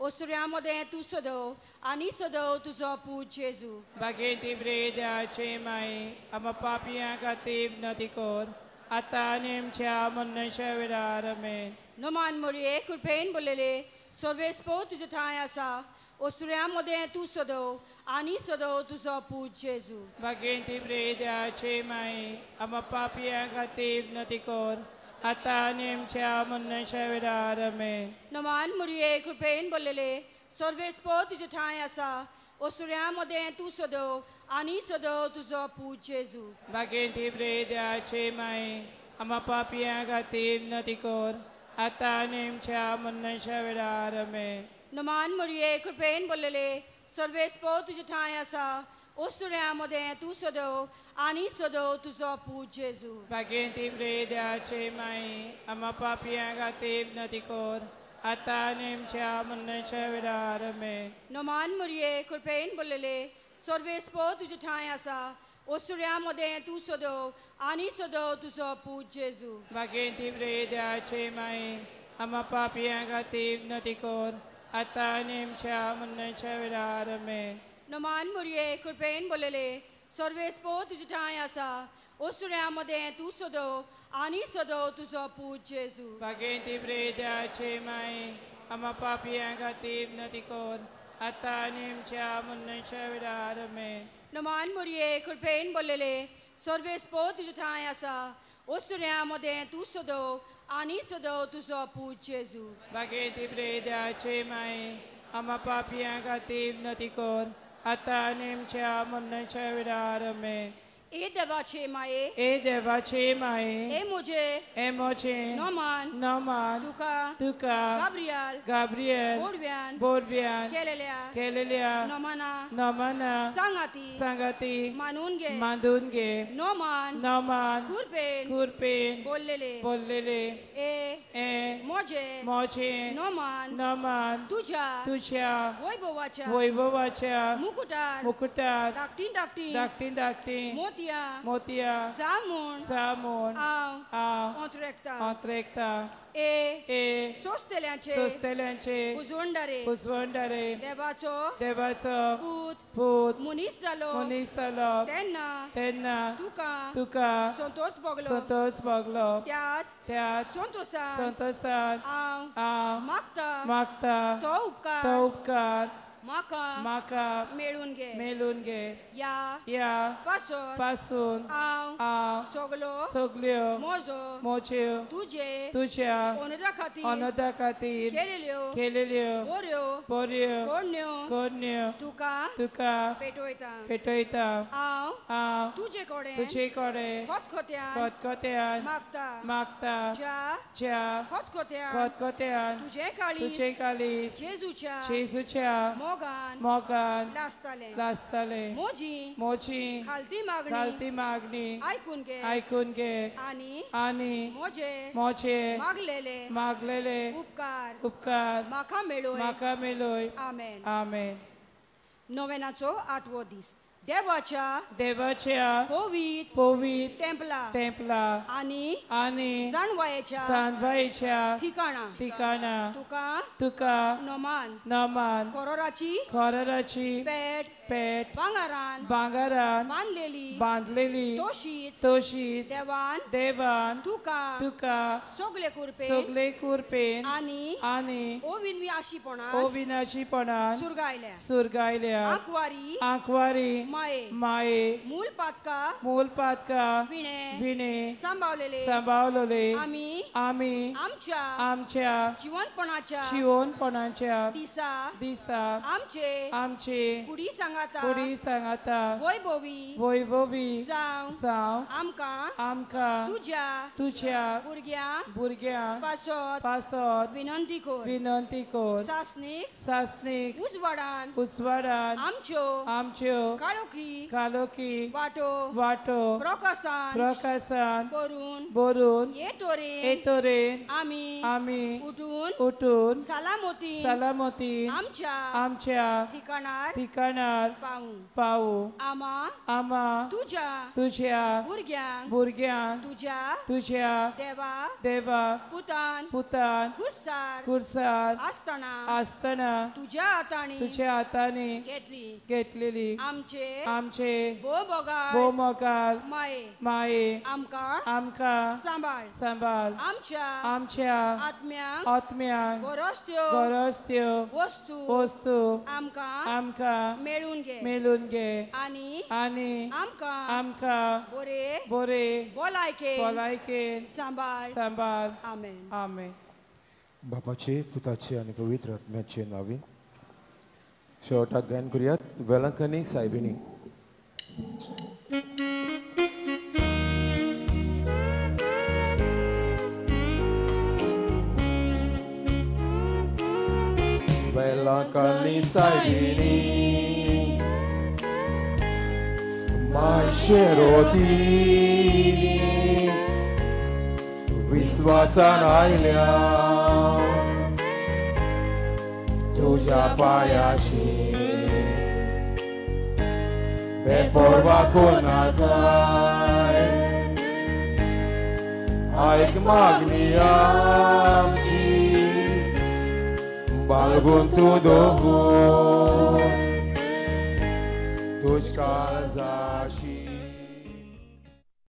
ओस्तुऱ्या मदें तूं सदव आनी सदव तुजो पूत जेजू. भाग्यवंती मरे देवाचे माये आमा पापयां खातीर विनंती कर आतां आनी आमच्या मरणाच्या वेळार. आमेन. नमान मुरये कृपेन बोललेले सर्वेस्पो तुजे ठांय आसा ओसुऱ्या मदें तूं सदो आनी सदो तुजो पूत जेजू. भागेंती प्रेद्याचे माई आमा पापयां खातीर विनंती कर आतां आनी आमच्या मरणाच्या वेळार. आमेन. नमान मुरये कृपेन बोल्लेले सर्वेस्पो तुजे ठांय आसा ओसुऱ्या मदें तूं सदो आनी सदो तुजो पूत जेजू. भागेंती प्रेद्याचे माई आमा पापयां खातीर विनंती कर आतां आनी आमच्या मरणाच्या वेळार. आमेन. नमान मुरये कृपेन बोल्लेले सर्वेस्पो तुजे ठांय आसा ओसुऱ्या मदें तूं सदो आनी सदो तुजो पूत जेजू. भागेंती प्रेद्याचे माई आमा पापयां खातीर विनंती कर आतां आनी आमच्या मरणाच्या वेळार. आमेन. नमान मुरये कृपेन बोल्लेले सर्वेस्पो तुजे ठांय आसा ओसुऱ्या मदें तूं सदो आनी सदो तुजो पूत जेजू. भागेंती प्रेद्याचे माई आमा पापयां खातीर विनंती कर आतां आनी आमच्या मरणाच्या वेळार. आमेन. नमान मुरये कृपेन बोल्लेले सर्वेस्पो तुजे ठांय आसा ओसुऱ्या मदें तूं सदो आनी सदो तुजो पूत जेजू. भागेंती प्रेद्याचे माई आमा पापयां खातीर विनंती कर आतां आनी आमच्या मरणाच्या वेळार. आमेन. नमान मुरये कृपेन बोल्लेले सर्वेस्पो तुजे ठांय आसा ओसुऱ्या मदें तूं सदो आनी सदो तुजो पूत जेजू. भागेंती प्रेद्याचे माई आमा पापयां खातीर विनंती कर आतां आनी आमच्या मरणाच्या वेळार. आमेन. ए देवाचे माये ए देवाचे माये ए म्हजे ए म्हजे नोमान नोमान तुका तुका गाब्रियल गाब्रियल बोरव्यान बोरव्यान केलेल्या केलेल्या नोमाना नोमाना सांगाती सांगाती मानून घे मानून घे नोमान नोमान कुरपेन कुरपेन बोललेले बोललेले ए ए म्हजे म्हजे नोमान नोमान तुझ्या तुझ्या वैभवाच्या वैभवाच्या मुकुटार मुकुटार धाकटी धाकटी धाकटी धाकटी मोतिया मोतिया जामून जामून हांव हांव अंतरेकता अंतरेकता ए ए सोसतेल्यांचे सोसतेल्यांचे उजवंडारे उजवंडारे देवाचो देवाचो पूत पूत मनीस जालो मनीस जालो तेन्ना तेन्ना तुका तुका संतोष भोगलो संतोष भोगलो त्याच त्याच संतोषान संतोषान हांव हांव मागता मागता तो उपकार तो उपकार म्हाका म्हाका मेळून घे मेळून घे ह्या ह्या पासून पासून हांव हांव सगलो सगल्यो म्हजो म्हज्यो तुजे तुज्या अनुदा खातीर अनुदा खातीर केलेल्यो केलेल्यो बऱ्यो बऱ्यो करण्यो करण्यो तुका तुका पेटयता पेटयता हांव हांव तुजे कडेन तुजे कडेन खतखत्यान खतखत्यान मागता मागता ज्या ज्या खतखत्यान खतखत्यान तुजें काळीज तुजें काळीज जेजूच्या जेजूच्या मोगान मोगान लासतालें लासतालें म्हजी म्हजी खालती मागणी खालती मागणी आयकून घे आयकून घे आनी आनी म्हजे म्हजे मागलेले मागलेले उपकार उपकार म्हाका मेळोय म्हाका मेळोय. आमेन. आमेन. नोवेनाचो आठवो दीस. देवाच्या देवाच्या पवित्र पवित्र तेंपला तेंपला आनी आनी जाणवायेच्या जाणवायेच्या ठिकाणा ठिकाणा तुका तुका नोमान नोमान कोरोराची कोरोराची पेट पेट भांगरान भांगरान बांदलेली बांदलेली तशीच तशीच देवान देवान तुका तुका सगळे कुरपेन सगळे कुरपेन आनी आनी अविनाशीपणान अविनाशीपणान सुर्गायल्या सुर्गायल्या आंकवारी आंकवारी माये माये मूल पातका मूल पातका विणे विणे सांबावलेले सांबावलेले आमी आमी आमच्या आमच्या जिवनपणाच्या जिवनपणाच्या दिसा दिसा आमचे आमचे कुडी सांगाता कुडी सांगाता वैभवी वैभवी जावं जावं आमकां आमकां तुज्या तुज्या भुरग्यां भुरग्यां पासत पासत विनंती कर विनंती कर सासणीक सासणीक उजवाडान उजवाडान आमच्यो आमच्यो काळोखी काळोखी वाटो वाटो प्रकाशान प्रकाशान भरून भरून हे तरेन हे तरेन आमी आमी उठून उठून सलामतीन सलामतीन आमच्या आमच्या ठिकाणार ठिकाणार पावू पावू आमा आमा तुज्या तुज्या भुरग्यांक भुरग्यांक तुज्या तुज्या देवा देवा पुतान पुतान खुर्सार खुर्सार आसतना आसतना तुज्या हातांनी तुज्या हातांनी घेतली घेतलेली आमचे आमचे आमचे भोव भोवमोगाळ माये माये आमकां आमकां सांबाळ सांबाळ आमच्या आमच्या आत्म्यांक आत्म्यांक गरज त्यो गरज त्यो वस्तू वस्तू आमकां आमकां मेळून घे मेळून घे आनी आनी आमकां आमकां बरे बरे भलायकेन भलायकेन सांबाळ सांबाळ. आमेन. आमेन. बापाचे पुताचे आनी पवित्र आत्म्याचे नांवान शेवटाक गायन करुयात वेलंकनी सायबिणी. वेलंकनी सायबिणी माशेरोतीनी विश्वासान आयल्या तुझ्या पायाशी बेपर्वा कोणाकाय आयक मागणी आमची बाळगून तूं दवर तुज काळजाशी.